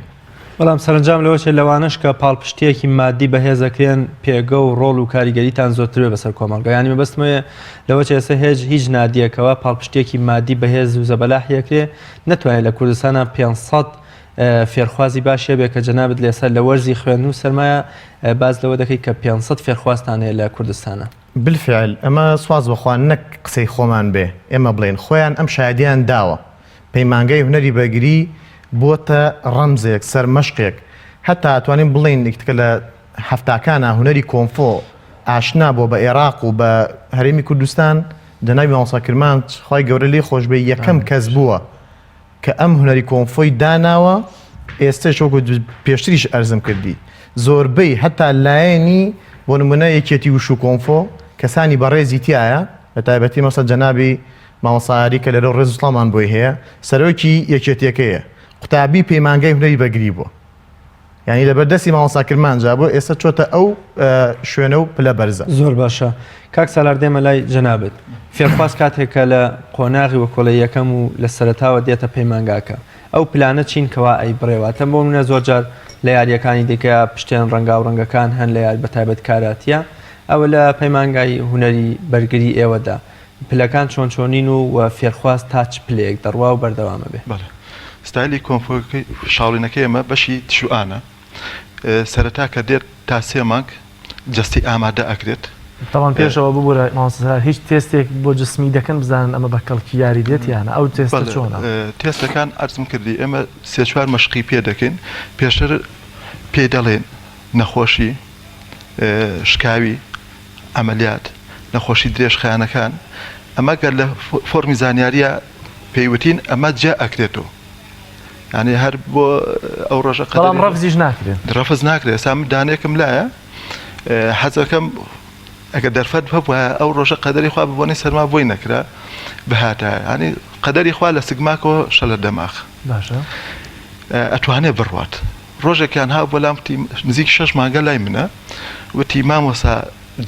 بەڵام سەرەنجام لەوە چێ لەوانەش کە پاڵپشتییەکی مادی بەهێز ئەکرێن پێگە و ڕۆڵ و کاریگەریتان زۆرتر بێ بەسەر کۆمەڵگا یانی مەبەستم ئەوەیە لەوە چێ ئێستا هێج هیچ نادیەکەوە پاڵپشتییەکی مادی بەهێز و زەبەلاحی ئەکرێ نەتوانێت لە کوردستانا 500 فێرخوازی باشی هەبێ کە جەنابت لێسەر لە وەرزی خوێندن و سەرمایە باس لەوە دەکەی کە 500 فێرخوازتان هەیە لە کوردستانا. بالفعل ئەمە سواز بەخوا نەک قسەی خۆمان بێ ئێمە بڵێین خۆیان ئەم شایەدیان داوە پەیمانگای هونەری بەرگری. بۆتە ڕەمزێک، سەرمەشقێک. هەتا ئەتوانین بڵێین کە لە حەفتاکانا هونەری کۆنفۆ ئاشنا بووە بە ئێراق و بە هەرێمی کوردستان، جەنابی مامۆستا کرمانج خوای گەورە لێی خۆش بێ یەکەم کەس بووە کە ئەم هونەری کۆنفۆی داناوە، ئێستەش وەکو پێشتریش ئەرزم کردی زۆربەی هەتا لایەنی بۆ نمونە یەکێتی وشو کۆنفۆ کەسانی بەڕێزی تایە بە تایبەتی مەسە جەنابی مامۆستا ئاری کە لێرەوە ڕێز و سڵاومان بۆی هەیە سەرۆکی یەکێتیەکەیە قوتابی پەیمانگای هونەری بەرگری بووە یانی لەبەر دەستی مامۆستا کرمانجا بوو ئێستا چۆتە ئەو شوێنە و پلە بەرزە. زۆر باشە کاک سالار دێمە لای جەنابت فێرخواز کاتێک کە لە قۆناغی وەکۆڵی یەکەم و لە سەرەتاوە دێتە پەیمانگاکە ئەو پلانە چین کەوا ئەی بڕێواتە بۆ منە زۆر جار لە یاریەکانی دیکە پشتێن ڕەنگاو ڕەنگەکان هەن لە یار بە تایبەت کاراتیە ئەوە لە پەیمانگای هونەری بەرگری ئێوەدا پلەکان چۆن چۆنین و و فێرخواز تا چ پلەیەک دەڕوا و بەردەوام ئەبێ؟ بەڵێ ستایلی کۆنفۆکەی شاوڵینەکەی ئێمە بەشی تشوئانە سەرەتا کە دێت تا سێ مانگ جەستەی ئامادە ئەکرێت. تەبعەن پێشەوە ببورە مامۆستا سالار هیچ تێستێک بۆ جسمی دەکەن بزانن ئەمە بە کەڵکی یاری دێت یان نا ئەو تێستە بەڵێ چۆنە؟ تێستەکان عەرزم کردی ئێمە سێ چوار مەشقی پێ دەکەین پێشتر پێی دەڵێن نەخۆشی شکاوی عەمەلیات، نەخۆشی درێژخایەنەکان، ئەمە گەر لە فۆرمی زانیاریە پێی وتین ئەمە جیا ئەکرێتەوە یانی هەر بۆ ئەو ڕۆژە بەڵام ڕەفزیش ناکرێت ڕەفز ناکرێت ئێستا من دانێکم لایە حەزەکەم ئەگەر دەرفەت هەبووایە ئەو ڕۆژە قەدەری خوا ببۆنەی سەرما بۆی نەکرا بهاتایە ینی قەدەری خوا لە سگماکەوە شەلە دەماخ باشە ئەتوانێ بڕوات ڕۆژێکیان ها بۆ لام وتی نزیک شەش مانگە لای منە وتی مامۆسا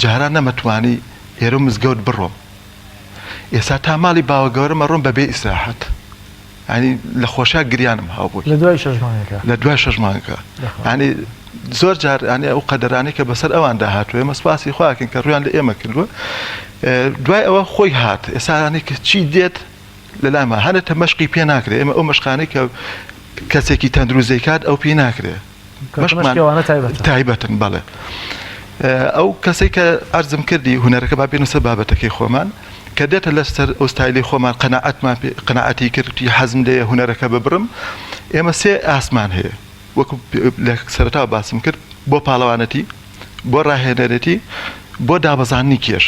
جاران نەمەتوانی ئێرە و مزگەوت بڕۆم ئێستا تا ماڵی باوە گەورەم ئەڕۆم بەبێ ئیسراحەت ینی لە خۆشیا گریانم هاوبووی لە دوای شەش مانگەکە لە دوای شەش مانگەکە ینی زۆر جار ینی ئەو قەدەرانەی کە بەسەر ئەواندا هاتووە ئێمە سپاسی خواکەین کە ڕویان لە ئێمە کردووە دوای ئەوە خۆی هات ئێستا کە چی دێت لەلامان هەنە تە مەشقی پێ ناکرێ ئێمە ئەو مەشقانەی کە کەسێکی تەندروست دەیکات ئەو پێی ناکرێ مەشقمان تایبەتن بەڵێ ئەو کەسێک کە ئەرزم کردی هونەرەکە با بێنە سەر بابەتەکەی خۆمان کە دێتە لەسەر ئەو ستایلی خۆمان قەناعەتمان قەناعەتی کردی حەزم لێ هونەرەکە ببرم ئێمە سێ ئاسمان هەیە وەکو لە سەرەتا باسم کرد بۆ پاڵەوانەتی بۆ ڕاهێنەرێتی بۆ دابەزاندنی کێش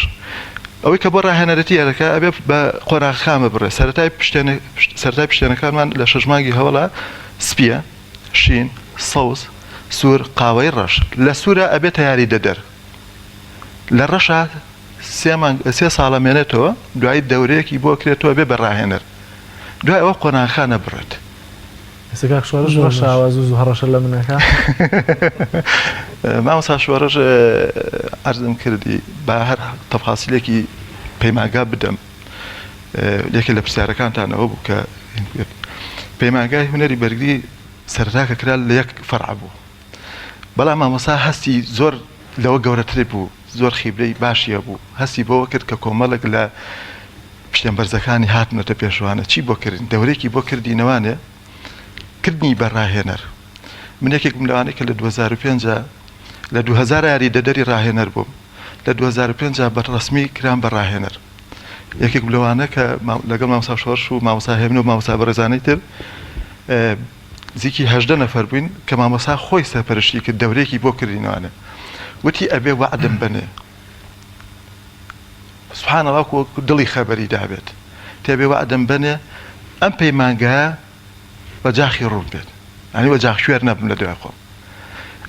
ئەوەی کە بۆ ڕاهێنەرێتی یارەکە ئەبێ بە قۆناغەکان ببڕێ سەرەتای پشتێنە سەرەتای پشتێنەکانمان لە شەش مانگی هەوڵە سپیە شین سەوز سوور قاوەی ڕەش لە سوورە ئەبێتە یاریدەدەر لە ڕەشە سێ مانگ سێ ساڵە مێنێتەوە دوایی دەورەیەکی بۆ کرێتەوە بێ بە ڕاهێنەر دوای ئەوە قۆناغەکان ئەبڕێت. ئێستا کاک شۆڕش ڕەشە ئاوا زوو زوو هەڕەشە لە من ئەکا. مامۆستا شۆڕش عەرزم کردی با هەر تەفاسیلێکی پەیمانگا بدەم یەکێ لە پرسیارەکانتان ئەوە بوو کە پەیمانگای هونەری بەرگری سەرەتا کە کرا لە یەک فەرع بوو بەڵام مامۆستا هەستی زۆر لەوە گەورەتر بوو زۆر خیبرەی باشی هەبوو هەستی بەوە کرد کە کۆمەڵێک لە پشتێن بەرزەکانی هاتنەتە پێشوانە چی بۆ کردین دەورێکی بۆ کردینەوانێ کردنی بە ڕاهێنەر من یەکێک بووم لەوانەی کە لە 2005 لە 2000 یاری دەدەری ڕاهێنەر بووم لە 2005 بە ڕسمی کرام بە ڕاهێنەر یەکێک لەوانە کە لەگەڵ مامۆستا شۆڕش و مامۆستا هێمن و مامۆستا بەڕێزانەی تر نزیکی 18 نەفەر بووین کە مامۆستا خۆی سەرپەرشتی کرد دەورێکی بۆ کردینەوانێ وتی ئەبێ وەعدم بەنێ سبحان اللە وەکو دڵی خەبەری دابێت تێبێ وەعدم بەنێ ئەم پەیمانگایە وەجاخی ڕوون بێت یانی وەجاخ کوێر نەبم لە دوای خۆم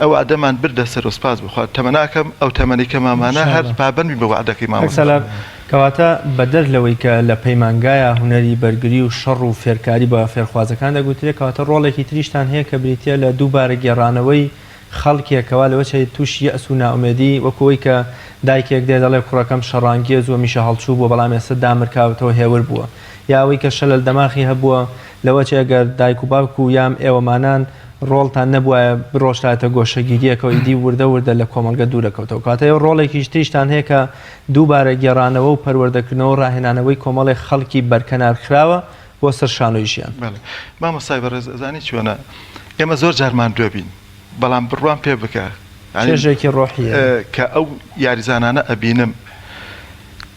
ئەو وەعدەمان بردە سەر و سپاس بخوا تەمەناکەم ئەو تەمەنی کە مامانە هەر پابەند بین بە وەعدەکەی مامۆستا. سالار، کەواتە بەدەر لەوەی کە لە پەیمانگایە هونەری بەرگری و شەڕ و فێرکاری بە فێرخوازەکان دەگوترێ کەواتە ڕۆڵێکی تریشتان هەیە کە بریتییە لە دووبارە گێڕانەوەی خەڵکێک کەوا لەوە چێ تووشی یەئس و نائومێدی وەکو ئەوەی کە دایکێک دێ دەڵێ کوڕەکەم شەڕانگێز و هەمیشە هەڵچوو بووە بەڵام ئێستا دامرکاوەتەوە هێور بووە یا ئەوەی کە شەلەل دەماخی هەبووە لەوە چێ گەر دایک و باوک و یام ئێوەمانان ڕۆڵتان نەبوایە بڕۆشتایەتە گۆشەگیرییەکەوە ئیدی وردە وردە لە کۆمەڵگە دوورەکەوتەوە کەواتە ئێوە ڕۆڵێکیش تریشتان هەیە کە دووبارە گێڕانەوە و پەروەردەکردنەوە و ڕاهێنانەوەی کۆمەڵێک خەڵکی بەرکەنارخراوە بۆ سەر شانۆی ژیان. بەڵێ مامۆستای بەڕێز ئەزانی چۆنە ئێمە زۆر جار ماندووە بین بەڵام بڕوام پێ بکە یانی چێژێکی ڕۆحیە. کە ئەو یاریزانانە ئەبینم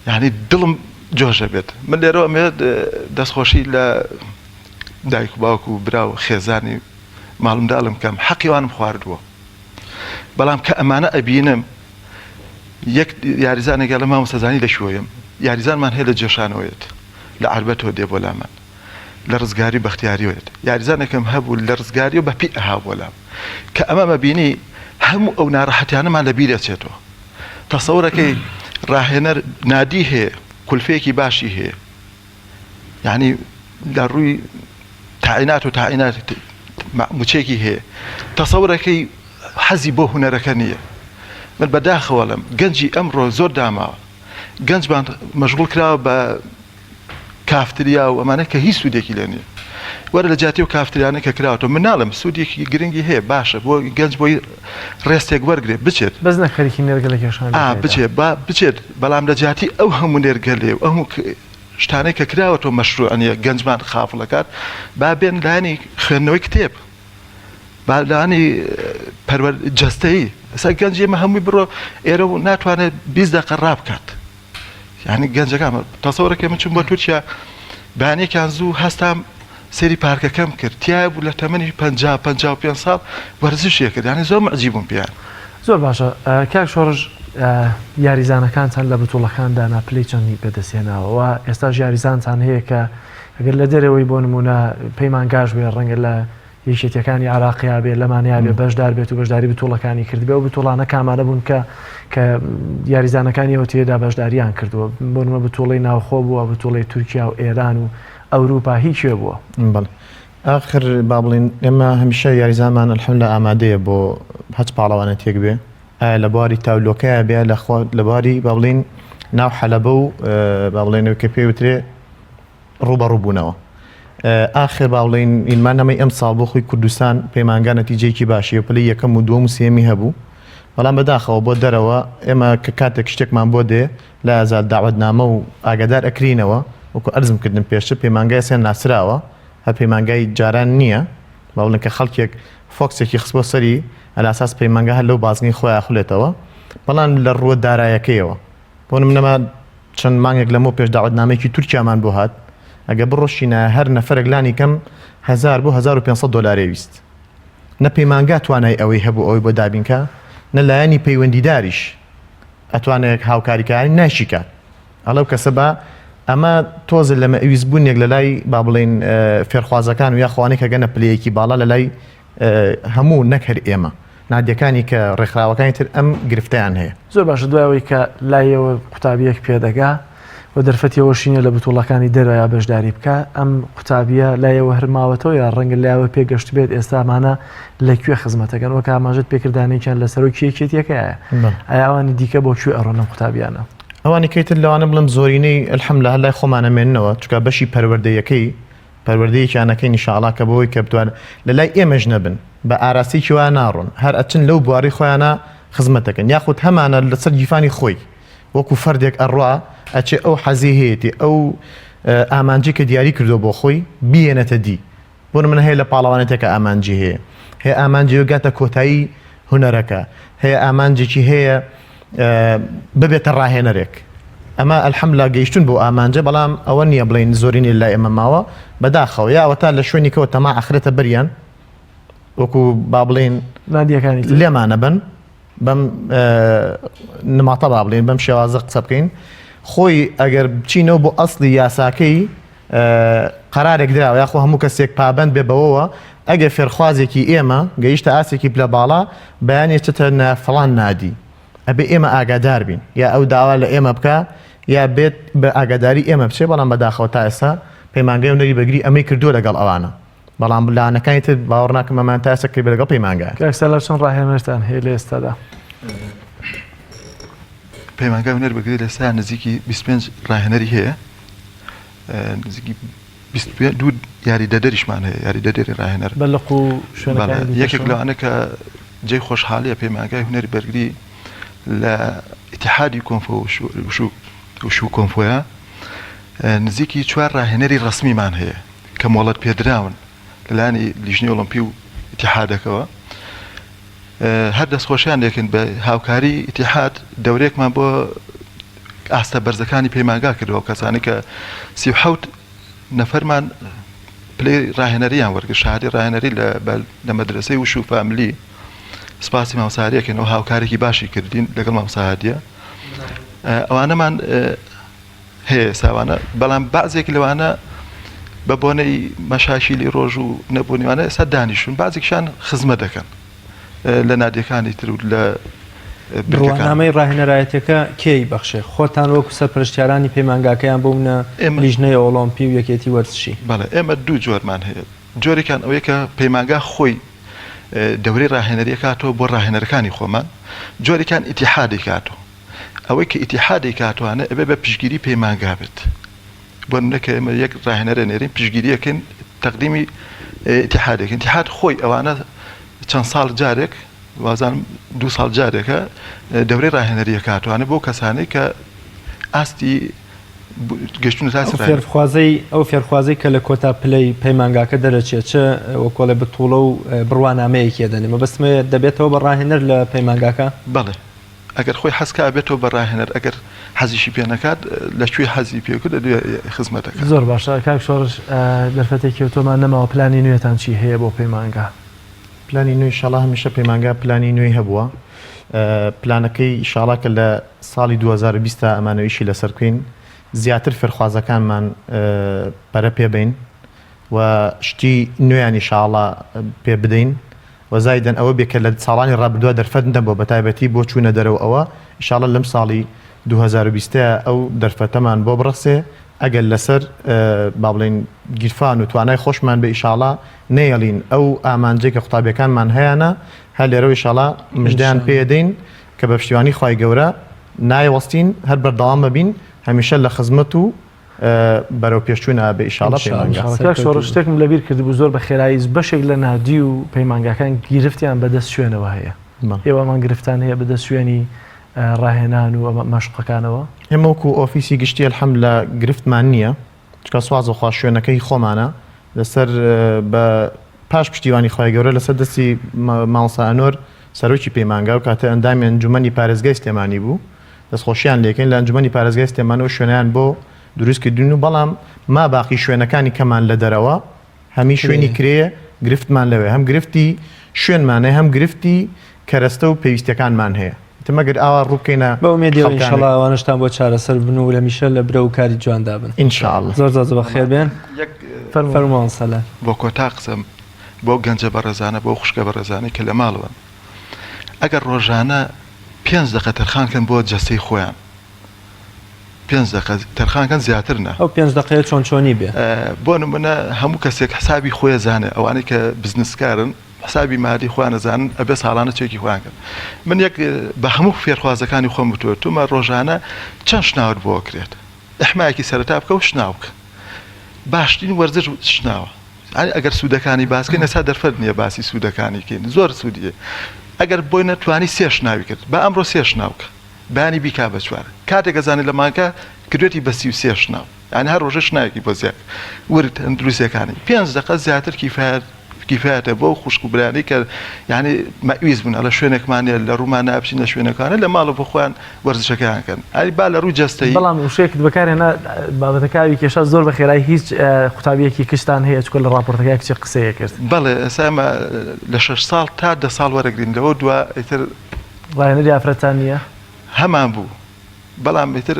یانی دڵم جۆش ئەبێت من لێرەوە ئەمەوێت دەستخۆشی لە. دایک و باوک و برا و خێزانی ماڵ منداڵم کەم حەقی وانم خواردووە بەڵام کە ئەمانە ئەبینم یەک یاریزانێک ئەڵێ مامۆستا زانی لە کوێیم یاریزانمان هەیە لە جێشانەوەیەت لە عەربەتەوە دێ بۆ لامان لە ڕزگاری بەختیاریەوەیەت یاریزانێکم هەبوو لە ڕزگاریەوە بە پێی ئەها بۆ لام کە ئەمەمە بینی هەموو ئەو ناڕەحەتیانەمان لە بیر ئەچێتەوە تەسەورەکەی ڕاهێنەر نادی هەیە کولفەیەکی باشی هەیە یعنی لە ڕووی تاعینات و تاعینات موچێکی هەیە تەسەورەکەی حەزی بۆ هونەرەکە نییە من بەداخەوە لەم گەنجی ئەمڕۆ زۆر داماوە گەنجمان مەشغوڵ کراوە بە کافتریا و ئەمانە کە هیچ سوودێکی لێ نییە وەرە لە جیاتی و کافتریانە کە کراوەتەوە من ناڵێم سوودێکی گرنگی هەیە باشە بۆ گەنج بۆی ڕێستێک وەرگێ بچێت بەس نە خەریکی نێرگەلە کێشان بچێت با بچێت بەڵام لە جیاتی ئەو هەموو نێرگەلێ و ئەو شتانەی کە کراوەتەوە مەشروع نییە گەنجمان خافڵ ئەکات با بێن لایەنی خوێندنەوەی کتێب با لایەنی پەروەر جەستەیی ئێستا گەنج ئێمە هەمووی بڕۆ ئێرە و ناتوانێت 20 دەقە ڕابکات یعنی گەنجەکان تەسەوەرەکە من چوم بۆ تورکیا بەیانێکیان زوو هەستام سەیری پارکەکەم کرد تایە بوو لە تەمەنی 50 55 ساڵ وەرزشی کرد یعنی زۆر مەعجیب بووم پێیان. زۆر باشە کاک شۆڕش یاریزانەکانتان لە بتوڵەکاندا پلەی چەندی بەدەستهێناوە و ئێستاش یاریزانتان هەیە کە ئەگەر لە دەرەوەی بۆ نمونە پەیمانگاش بێ ڕەنگە لە یەکێتیەکانی عراقیا بێ لەمانەیە بێ بەشدار بێت و بەشداری بتوڵەکانی کردبێ و بتوڵانە کامانە بوون کە کە یاریزانەکانی ئەو تێدا بەشداریان کردووە بۆ نمونە بتوڵەی ناوخۆ بووە بتوڵەی تورکیا و ئێران و ئەوروپا هی کوێ بووە؟ بەڵێ ئاخر با بڵێین ئێمە هەمیشە یاریزانمان الحمدللە ئامادەیە بۆ هەچ پاڵەوانێتیەک بێ ئایا لە بواری تاولۆکەیا بێ لە خوا لە بواری با بڵێین ناو حەلەبە و با بڵێین کە پێی وترێ ڕووبەڕوو بوونەوە ئاخر با بڵێین ئیلمان نەمەی ئەم ساڵ بۆ خۆی کوردستان پەیمانگا نەتیجەیەکی باشی و پلەی یەکەم و دووەم و سێمی هەبوو بەڵام بەداخەوە بۆ دەرەوە ئێمە کە کاتێک شتێکمان بۆ دێ لە ئازاد داوەتنامە و ئاگادار ئەکرینەوە وەکو ئەرزم کردن پێشتر پەیمانگای سێن ناسراوە هەر پەیمانگای جاران نییە با بڵێن کە خەڵکێک فۆکسێکی خستبۆ سەری ئەلاساس پەیمانگا هەر لەو بازنەی خۆیان خولێتەوە بەڵام لە ڕووە دارایەکەیەوە بۆ نمونە چەند مانگێک لەمەو پێش داوەتنامەیەکی تورکیامان بۆ هات ئەگە بڕۆشینە هەر نەفەرێک لانی کەم 1000 بۆ 1500 دۆلارێ ویست نە پەیمانگا توانای ئەوەی هەبوو ئەوەی بۆ دابینکا نە لایەنی پەیوەندیداریش ئەتوانێت هاوکاریکاری ناشیکات ئەڵێ ئەو کەسە با ئەمە تۆزێ لە مەئویس بوونێک لە لای با بڵێین فێرخوازەکان و یاخوانەی کە گەنە پلەیەکی باڵا لە لای هەموو نەک هەر ئێمە نادیەکانی کە ڕێکخراوەکانی تر ئەم گرفتیان هەیە. زۆر باشە دوای ئەوەی کە لایەوە قوتابیەک پێدەگا و دەرفەتی ئەوەشی نیە لە بتوڵەکانی دەرەوە بەشداری بکا ئەم قوتابیە لایەوە هەر ماوەتەوە یا ڕەنگە لایەوە پێگەشتبێت ئێستا ئەمانە لە کوێ خزمەتەکەن وەک ئاماژەت پێکردانێکیان لە سەرۆکی یەکێتیەکەیە ئایا ئەوانی دیکە بۆ کوێ ئەڕۆن ئەم قوتابیانە؟ ئەوانی کەی تر لەوانە بڵێم زۆرینەی الحمدللە هەر لای خۆمان ئەمێننەوە چونکە بەشی پەروەردەیەکەی پەروەردەیەکیان ئەکەین ان شاء اللە کە بۆی کە بتوان لە لای ئێمەش نەبن بە ئاراستەیەکی وا ناڕۆن هەر ئەچن لەو بوارەی خۆیانە خزمەت دەکەن یاخود هەمانە لەسەر گیرفانی خۆی وەکو فەردێک ئەڕوا ئەچێ ئەو حەزی هەیەتی ئەو ئامانجی کە دیاری کردووە بۆ خۆی بیێنێتە دی بۆ نمونە هەیە لە پاڵەوانێتێکە ئامانجی هەیە هەیە ئامانجی گاتە کۆتایی هونەرەکە هەیە ئامانجێکی هەیە ببێتە ڕاهێنەرێک ئەمە الحمدللە گەیشتون بۆ ئامانجە بەڵام ئەوە نییە بڵین زۆرینی لای ئێمە ماوە بەداخەوە یا ئەوەتا لە شوێنیکەوە تەما ئەخرێتە بەریان وەکو با بڵین نادیەکانی لێمانە بن بەم نماتە با بڵێین بەم شێوازە قسە بکەین خۆی ئەگەر بچینەوە بۆ ئەسڵی یاساکەی قەرارێک دراوە یاخۆ هەموو کەسێک پابند بێ بەوەوە ئەگەر فێرخوازێکی ئێمە گەیشتە ئاسێکی پلە باڵا بەیانێ چتە فڵان نادی ئەبێ ئێمە ئاگادار بین یا ئەو داوا لە ئێمە بکە یا بێت بە ئاگاداری ئێمە بچێ بەڵام بەداخەوە تا ئێستا پەیمانگای هونەری بەگری ئەمەی کردووە لەگەڵ ئەوانە بەڵام لانەکانی تر باوەڕ ناکەم ئەمان تا ئێستا کردبێ لەگەڵ پەیمانگا. کاک سالار چەند ڕاهێنەرتان هەیە لە ئێستادا؟ پەیمانگای هونەر بەگری لە ئێستا نزیکی 25 ڕاهێنەری هەیە نزیکی 22 یاریدەدەریشمان هەیە یاریدەدەری ڕاهێنەر بە لق و شوێنەکانی دیکەشەوە؟ یەکێک لەوانە کە جێی خۆشحاڵیە پەیمانگای هونەری بەرگری لە ئیتیحادی کۆنفۆ وشو کۆنفۆیە نزیکی چوار ڕاهێنەری ڕەسمیمان هەیە کە مۆڵەت پێدراون لەلایەنی لیژنەی ئۆڵۆمپی و ئیتیحادەکەوە هەر دەستخۆشیان لێکن بە هاوکاری ئیتیحاد دەورێکمان بۆ ئاستە بەرزەکانی پەیمانگا کردەوە کەسانی کە 37 نەفەرمان پلەی ڕاهێنەریان وەرگرت شەهادەی ڕاهێنەری لە لە مەدرەسەی وشو فاملی سپاسی مامۆستا هادیەکەین ئەو هاوکارێکی باشی کردین لەگەڵ مامۆستا هادیە ئەوانەمان هەیە ساوانە بەڵام بەعزێک لەوانە بە بۆنەی مەشاکیلی ڕۆژ و نەبوونیوانە ئێستا دانیشتون بەعزێکیشان خزمە دەکەن لە نادیەکانی تر و لە بڕوانامەی ڕاهێنەرایەتەکە کێی بەخشێ خۆتان وەکو سەرپەرشتیارانی پەیمانگاکەیان بۆ منە لیژنەی ئۆڵۆمپی و یەکێتی وەرزشی؟ بەڵێ ئێمە دوو جۆرمان هەیە جۆرێکیان ئەوەیە کە پەیمانگا خۆی دەورەی ڕاهێنەری کاتەوە بۆ ڕاهێنەرەکانی خۆمان جۆرێکیان ئیتیحادی کاتەوە ئەوەی کە ئیتیحادی کاتوانە ئەبێ بە پشتگیری پەیمانگا بێت بۆ نمونە کە ئێمە یەک ڕاهێنەرە نێرین پشتگیریەکەین تەقدیمی ئیتیحادێک ئیتیحاد خۆی ئەوانە چەند ساڵ جارێک وازانم دوو ساڵ جارێکە دەورەی ڕاهێنەریە کاتوانە بۆ کەسانەی کە ئاستی گەشتون فێرخوازەی ئەو فێرخوازەی کە لە کۆتا پلەی پەیمانگاکە دەرەچێت چ وەکۆڵێ بتوڵە و بڕوانامەیەکی دەنێ مەبەستمە دەبێتەوە بە ڕاهێنەر لە پەیمانگاکە بەڵێ ئەگەر خۆی حەز کا ئەبێتەوە بە ڕاهێنەر ئەگەر حەزیشی پێ نەکات لە کوێ حەزی پێ کرد ئەبێ خزمەت دەکات. زۆر باشە کاک شۆڕش دەرفەتێکی ئەوتۆمان نەماوە پلانی نوێتان چی هەیە بۆ پەیمانگا؟ پلانی نوێ ئیشاڵا هەمیشە پەیمانگا پلانی نوێی هەبووە پلانەکەی ئیشاڵا کە لە ساڵی 2020 تا ئەمانەوە ئیشی لەسەر بکەین زیاتر فێرخوازەکانمان پەرە پێ بەین و شتی نوێیان ئیشاڵا پێ بدەین و زایدەن ئەوە بێ کە لە ساڵانی ڕابردووە دەرفەت نەبووە بە تایبەتی بۆ چوونە دەرەوە ئەوە ئیشاڵا لەم ساڵی 2020 ئەو دەرفەتەمان بۆ بڕەخسێ ئەگەر لەسەر با بڵێین گیرفان و توانای خۆشمان بێ ئیشاڵا نەیەڵین ئەو ئامانجەی کە قوتابیەکانمان هەیانە هەر لێرەوە ئیشاڵا مژدەیان پێ دەین کە بە پشتیوانی خوای گەورە نایوەستین هەر بەردەوام ئەبین هەمیشە لە خزمەت و بەرەو پێشچوون ئەبێ ئیشاڵا پەیمانگا. کاک شۆڕش شتێکم لەبیر کردبوو زۆر بە خێرایی بەشێک لە نادی و پەیمانگاکان گیرفتیان بەدەست شوێنەوە هەیە ئێوە ئەمان گرفتان هەیە بەدەست شوێنی ڕاهێنان و مەشقەکانەوە؟ ئێمە وەکو ئۆفیسی گشتی الحمد لە گرفتمان نییە چونکە سواز بۆ خوا شوێنەکەی خۆمانە لەسەر بە پاش پشتیوانی خوای گەورە لەسەر دەستی مامۆستا ئەنۆر سەرۆکی پەیمانگا و کاتێ ئەندامی ئەنجومەنی پارێزگای سلێمانی بوو دەستخۆشیان لێکەین لە ئەنجومەنی پارێزگای سلێمانی ئەو شوێنیان بۆ دروست کردین و بەڵام ما باقی شوێنەکانی کەمان لە دەرەوە هەمی شوێنی کرێ گرفتمان لەوێ هەم گرفتی شوێنمان هەیە هەم گرفتی کەرەستە و پێویستیەکانمان هەیە ئیتر مەگەر ئاوا ڕوو بکەینە بە ئومێدی ئەوەی خەڵکانێک. ئینشەڵا ئەوانەشتان بۆ چارەسەر بن و هەمیشە لە برەو و کاری جواندا بن. ان شاء اللە. زۆر زۆر بەخێر بێن. یەک فەرموو. فەرموو مامۆستا لال. بۆ کۆتا قسەم بۆ گەنجە بەڕێزانە بۆ خوشکە بەڕێزانەی کە لە ماڵەوەن ئەگەر ڕۆژانە پێنج دەقە تەرخان کەن بۆ جەستەی خۆیان پێنج دەقە تەرخان کەن زیاتر نا. ئەو پێنج دەقەیە چۆن چۆنی بێ؟ بۆ نمونە هەموو کەسێک حسابی خۆی ئەزانێ ئەوانەی کە بزنسکارن حسابی مالی خۆیان ئەزانن ئەبێ ساڵانە چێکی خۆیان کەن من یەک بە هەموو فێرخوازەکانی خۆم وتووە تومە ڕۆژانە چەند شناوت بۆ کرێت ئەحمایەکی سەرەتا بکە و شناو بکە باشترین وەرزش شناوە ئەگەر سوودەکانی باسکەین ئێستا دەرفەت نییە باسی سوودەکانی کەین زۆر سوودیە ئەگەر بۆی نەتوانی سێ شناوی کرد بە ئەمڕۆ سێ شناو بکە بەیانی بیکا بە چوار کاتێک ئەزانێت لە مانگا کردوێتی بە 33 شناو یانی هەر ڕۆژە شناوێکی بۆ زیاد ورد تەندروستیەکانی پێنج دەقە زیاتر کیفایەت کیفایەتە بۆ خوشک و برانی کە یعنی مەویست بوون لە شوێنێکمان نیە لە ڕوومان نابچین لە شوێنەکانە لە ماڵە بۆ خۆیان وەرزشەکەیان کەن ئەی با لە ڕووی جەستەیی بەڵام وشەیەکت بەکارهێنا بابەتەکە ئاوی کێشا زۆر بە خێرایی هیچ قوتابیەکی کچتان هەیە چونکە لە ڕاپۆرتەکە کچێک قسەیە کرد بەڵێ ئێستا ئێمە لە شەش ساڵ تا دە ساڵ وەرەگرین لەوە دوا ئیتر ڕاهێنەری ئافرەتتان نییە؟ هەمان بوو بەڵام ئیتر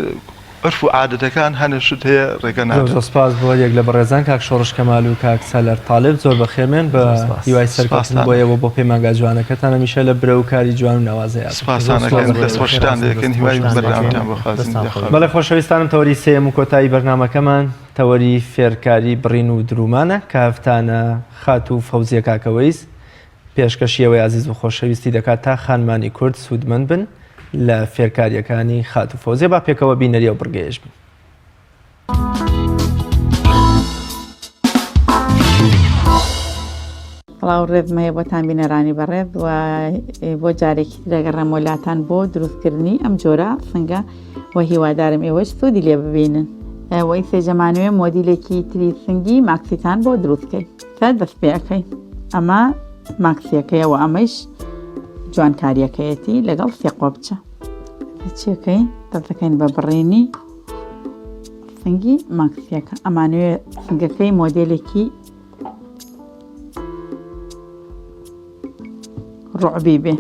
عورف و عادەتەکان هەنێ شت هەیە ڕێگە زۆر نادەن. زۆر سپاس بۆ هەریەک لە بەڕێزان کاک شۆڕش کەمال و کاک سالار تاڵب زۆر بەخێربێن بە زۆر سپاس. هیوای سەرکەوتن سپاستان بۆ ئێوە بۆ پەیمانگا جوانەکەتان هەمیشە لە برەو و کاری جوان و ناوازەیا بن. زۆر سپاستان سپاس ئەکەین بۆ ئێوە. دەستخۆشتان لێکەین هیوای دەستخۆشتان بەردەوامتان دەکەین بۆ خوازین دەستان یاخوا خۆش. بەڵێ خۆشەویستانم تەوەری سێیەم و کۆتایی بەرنامەکەمان تەوەری فێرکاری بڕین و دروومانە کە هەفتانە خاتوو فەوزیە کاکەوەیس پێشکەشی ئێوەی ئازیز و خۆشەویستی دەکات تا خانمانی کورد سوودمەند بن لە فێرکارییەکانی خاتوو فەوزیە با پێکەوە بینەری ئەو بڕگەیەش بین. سڵاو ڕێزم هەیە بۆتان بینەرانی بەڕێز و بۆ جارێکی تر دەگەڕێمەوە لاتان بۆ دروستکردنی ئەم جۆرە سنگە و هیوادارم ئێوەش سوودی لێ ببینن وەی سێجەمانوێ مۆدیلێکی تری سنگی ماکسیتان بۆ دروستکەین تا دەست پێ ئەکەین ئەمە ماکسیەکەیە و ئەمەیش جوانکاریەکەیەتی لەگەڵ سێقۆبچە چیەکەین دەست دەکەین بە بڕینی سنگی ماکسیەکە ئەمانوێ سنگەکەی مۆدێلێکی ڕعبی بێ.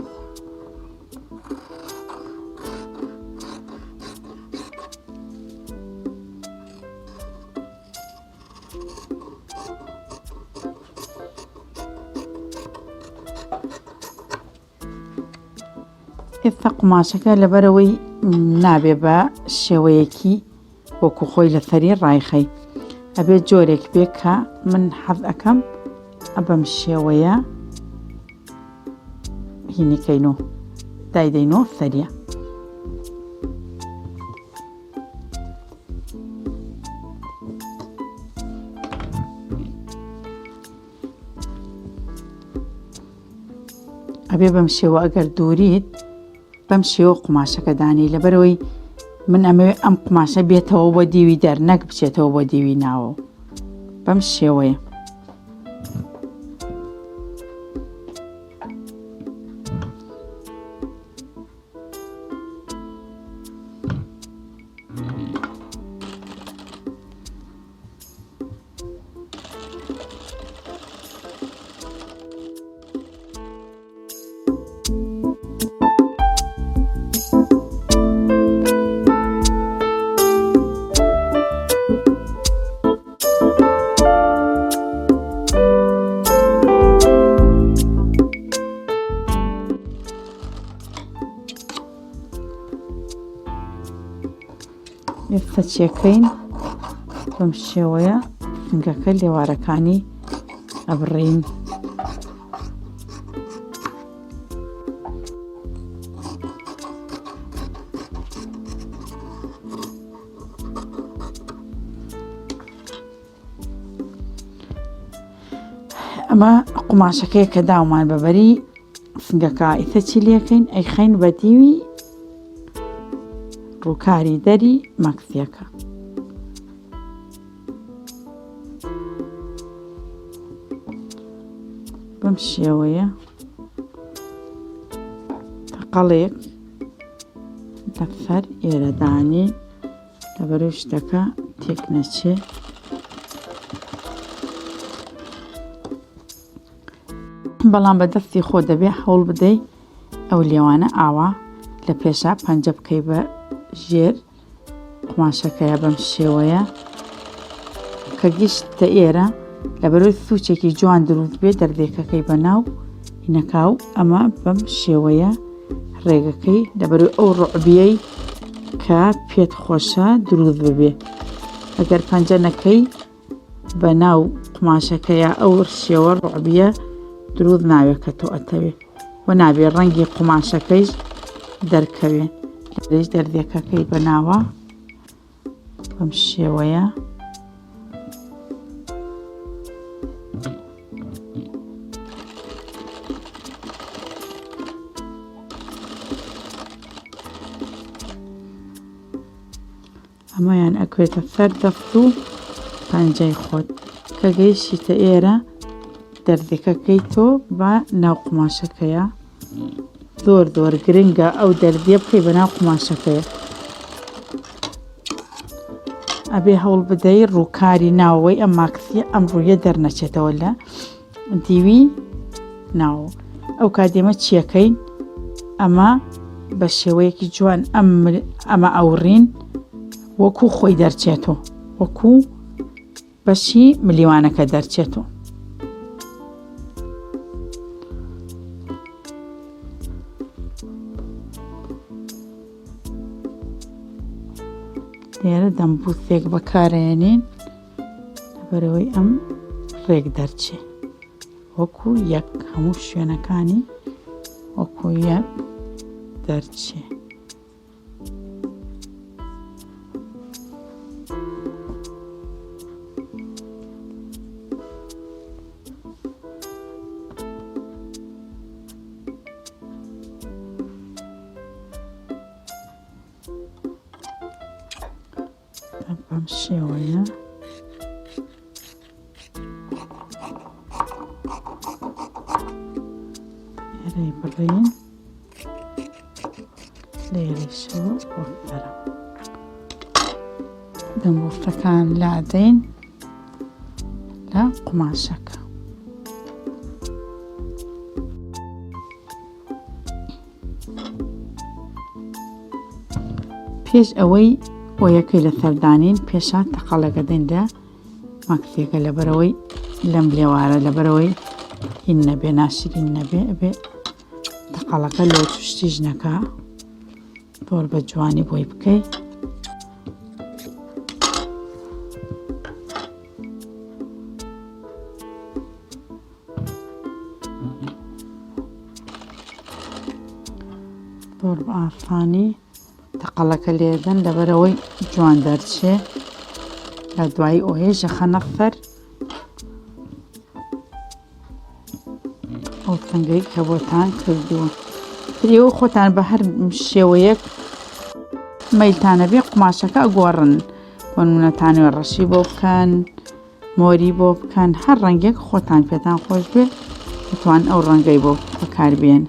ئێستا قوماشەکە لەبەرەوەی نابێ بە شێوەیەکی وەکو خۆی لەسەری ڕایخەی ئەبێت جۆرێک بێ کە من حەز ئەەکەم ئەبەم شێوەیە هینیکەین و دایدەینەوە سەریە. ئەبێ بەم شێوە ئەگەر دووریت بەم شێوە قوماشەکە دانی لەبەرەوەی من ئەمەوێ ئەم قوماشە بێتەوە بۆ دیوی دەر نەک بچێتەوە بۆ دیوی ناوە بەم شێوەیە. ئێستا چێکەین بەم شێوەیە سنگەکە لێوارەکانی ئەبڕین. ئەمە قوماشەکەیە کە داومان بەبەری سنگەکە ئیتە چی لەکەین ئەیخەین بە دیوی ڕووکاری دەری مەکسیەکە. بەم شێوەیە تەقەڵێک لەسەر ئێرەدانی لەبەرەی شتەکە تێک نەچێ. بەڵام بە دەستی خۆ دەبێ هەوڵ بدەی ئەو لێوانە ئاوا لە پێشا پەنجە بکەی بە ژێر قوماشەکەیە بەم شێوەیە کە گشتە ئێرە لەبەرەوەی سوچێکی جوان دروست بێ دەردێکەکەی بەناو هینەکا و ئەمە بەم شێوەیە ڕێگەکەی لەبەرەوەی ئەو ڕعبیەی کە پێت خۆشە دروست ببێ ئەگەر پەنجە نەکەی بە ناو قوماشەکەیا ئەو شێوە ڕعبیە دروست ناوێ کە تۆ ئەتەوێ و نابێ ڕەنگی قوماشەکەیش دەرکەوێ لێش دەردێکەکەی بە ناوە بەم شێوەیە. ئەمەیان ئەکوێتە سەر دەست و پەنجەی خۆت کە گەیشتیتە ئێرە دەرزیەکەکەی تۆ بە ناو قوماشەکەیە زۆر زۆر گرنگە ئەو دەرزیە بکەی بە ناو قوماشەکەیە ئەبێ هەوڵ بدەی ڕووکاری ناوەوەی ئەم ماکسیە ئەم ڕوویە دەرنەچێتەوە لە دیوی ناو ئەو کات ئێمە چیەکەین ئەمە بە شێوەیەکی جوان ئەم ئەمە ئەوڕین وەکو خۆی دەرچێتەوە وەکو بەشی ملیوانەکە دەرچێتەوە. لێرە دەمبوسێک بەکارێنین لەبەرەوەی ئەم ڕێک دەرچێ وەکو یەک هەموو شوێنەکانی وەکو یەک دەرچێ. بەم شێوەیە ئێرەی بڕین لێرەشەوە وەک دەمبوستەکان لادەین لە قوماشەکە. پێش ئەوەی ئۆیەکەی لەسەر دانین پێشا تەقەڵێکە دەین لە ماکسیەکە لەبەرەوەی لەم لێوارە لەبەرەوەی هین نەبێ ناشرین نەبێ ئەبێ تەقەڵەکە لۆ چشتی ژنەکە زۆر بە جوانی بۆی بکەی. زۆر بە ئاسانی تەقەڵەکە لێدەن لەبەرەوەی جوان دەرچێ لە دوایی ئۆهێ ژەخەنە سەر ئەو سنگەی کە بۆتان کردووە تریەوە خۆتان بە هەر شێوەیەک مەیلتانە بێ قوماشەکە ئەگۆڕن بۆ نمونەتانوێ ڕەشی بۆ بکەن مۆری بۆ بکەن هەر ڕەنگێک خۆتان پێتان خۆش بێ دەتوان ئەو ڕەنگەی بۆ بەکاربێن.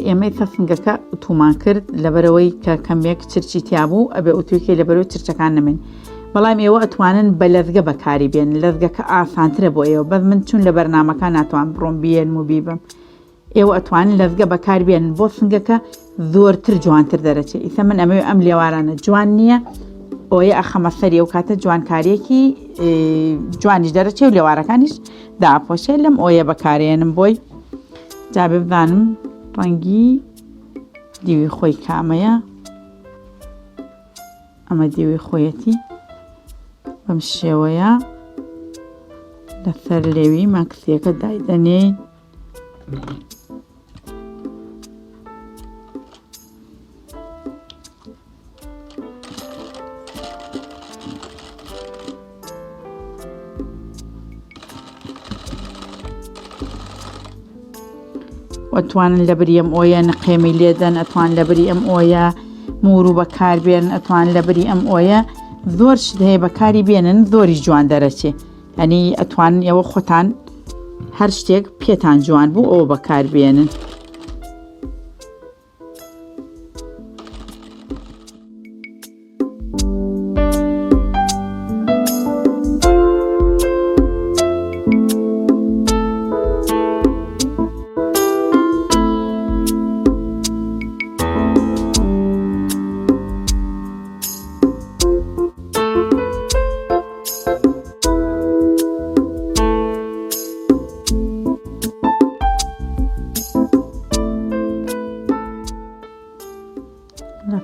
ئێمەی سەرسنگەکە ئوتومان کرد لەبەرەوەی کە کەمێک چرچی تیابوو ئەبێ ئوتوێکی لەبەرەوەی چرچەکان نەمێن بەڵام ئێوە ئەتوانن بە لەزگە بەکاری بێن لەزگەکە ئاسانترە بۆ ئێوە بەس من چون لە بەرنامەکان ناتوان بڕۆم بیێنم و بیبم ئێوە ئەتوانن لەزگە بەکار بێنن بۆ سنگەکە زۆرتر جوانتر دەرەچێت ئیسە من ئەمەوێ ئەم لێوارانە جوان نییە ئۆیە ئەخەمە سەری ئەو کاتە جوانکاریەکی جوانیش دەرەچێ و لێوارەکانیش داپۆشێ لەم ئۆیە بەکارێنم بۆی جابێ بزانم ڕەنگی دیوی خۆی کامەیە ئەمە دیوی خۆیەتی بەم شێوەیە لەسەر لێوی ماکسیەکە دایدەنێین ئەتوانن لە بری ئەم ئۆیە نقێمی لێدەن ئەتوان لە بری ئەم ئۆیە مور و بەکاربێن ئەتوان لە بری ئەم ئۆیە زۆر شت هەیە بەکاری بێنن زۆری جوان دەرەچێ ئەنی ئەتوانن ئێوە خۆتان هەر شتێک پێتان جوان بوو ئەوە بەکار بێنن.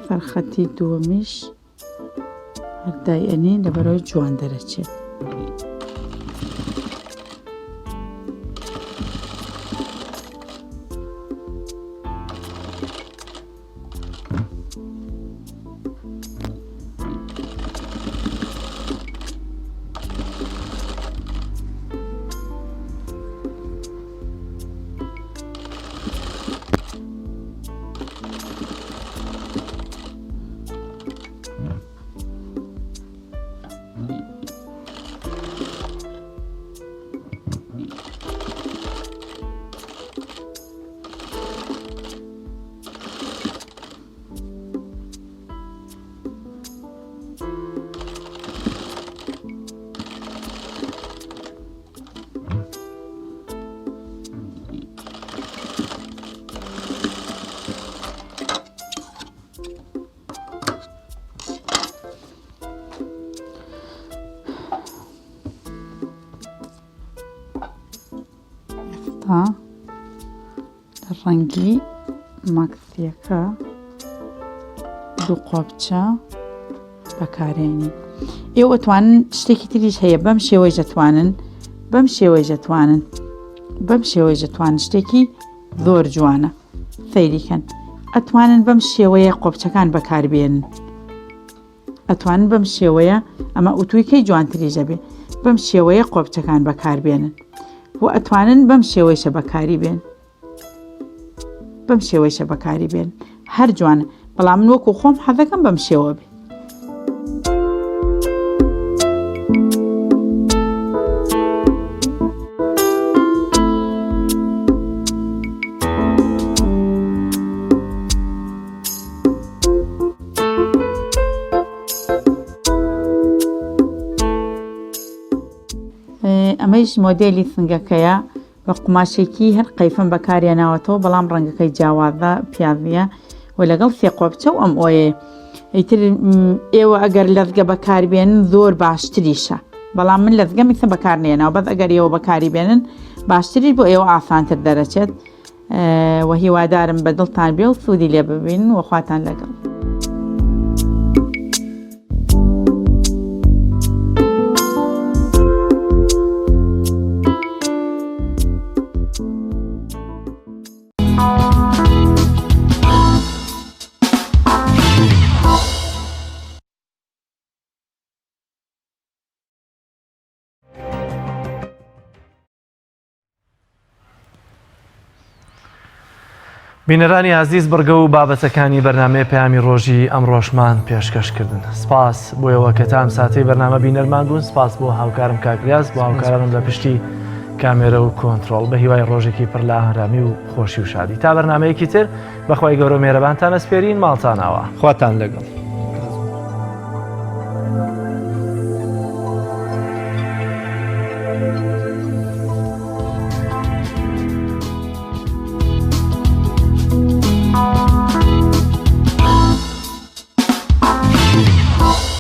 لەسەر خەتی دووەمیش هەردای ئەنین لەبەرەوەی جوان دەرەچێت. ئێستا ڕەنگی ماکسیەکە دوو قۆپچە بەکارێنی ئێوە توانن شتێکی تریش هەیە بەم شێوەی دەتوانن بەم شێوەی دەتوانن بەم شێوەی دەتوان شتێکی زۆر جوانە سەیریکەن ئەتوانن بەم شێوەیە قۆپچەکان بەکاربێنن ئەتوانن بەم شێوەیە ئەمە ئوتووی کەی جوانتریش دەبێ بەم شێوەیە قۆپچەکان بەکاربێنن و ئەتوانن بەم شێوەیشە بەکاری بێن بەم شێوەیشە بەکاری بێن هەر جوانە بەڵام من وەکو خۆم حەزەکەم بەم شێوە بێ. ئەمەیش مۆدێلی سنگەکەیە بە قوماشێکی هەر قەیفەم بەکارهێناوەتەوە بەڵام ڕەنگەکەی جیاوازە پیازیە و لەگەڵ سێ قۆپچە و ئەم ئۆیە ئیتر ئێوە ئەگەر لەزگە بەکاربێنن زۆر باشتریشە بەڵام من لەزگەم ئیسە بەکار نێناوە بەس ئەگەر ئێوە بەکاری بێنن باشتریش بۆ ئێوە ئاسانتر دەرەچێت و هیوادارم بە دڵتان بێ و سوودی لێ ببین و خواتان لەگەڵ. بینەرانی ئازیز بڕگە و بابەتەکانی بەرنامەی پەیامی ڕۆژی ئەمڕۆشمان پێشکەش کردن سپاس بۆ ئێوە کە تا ئەم ساتەی بەرنامە بینەرمان بوون سپاس بۆ هاوکارم کاک ریاز بۆ هاوکارانم لە پشتی کامێرە و کۆنترۆڵ بە هیوای ڕۆژێکی پڕ لە ئارامی و خۆشی و شادی تا بەرنمەیەکی تر بەخوای گەورە مێرەبانتان ئەسپێرین ماڵتان ئاوا خواتان لەگەڵ.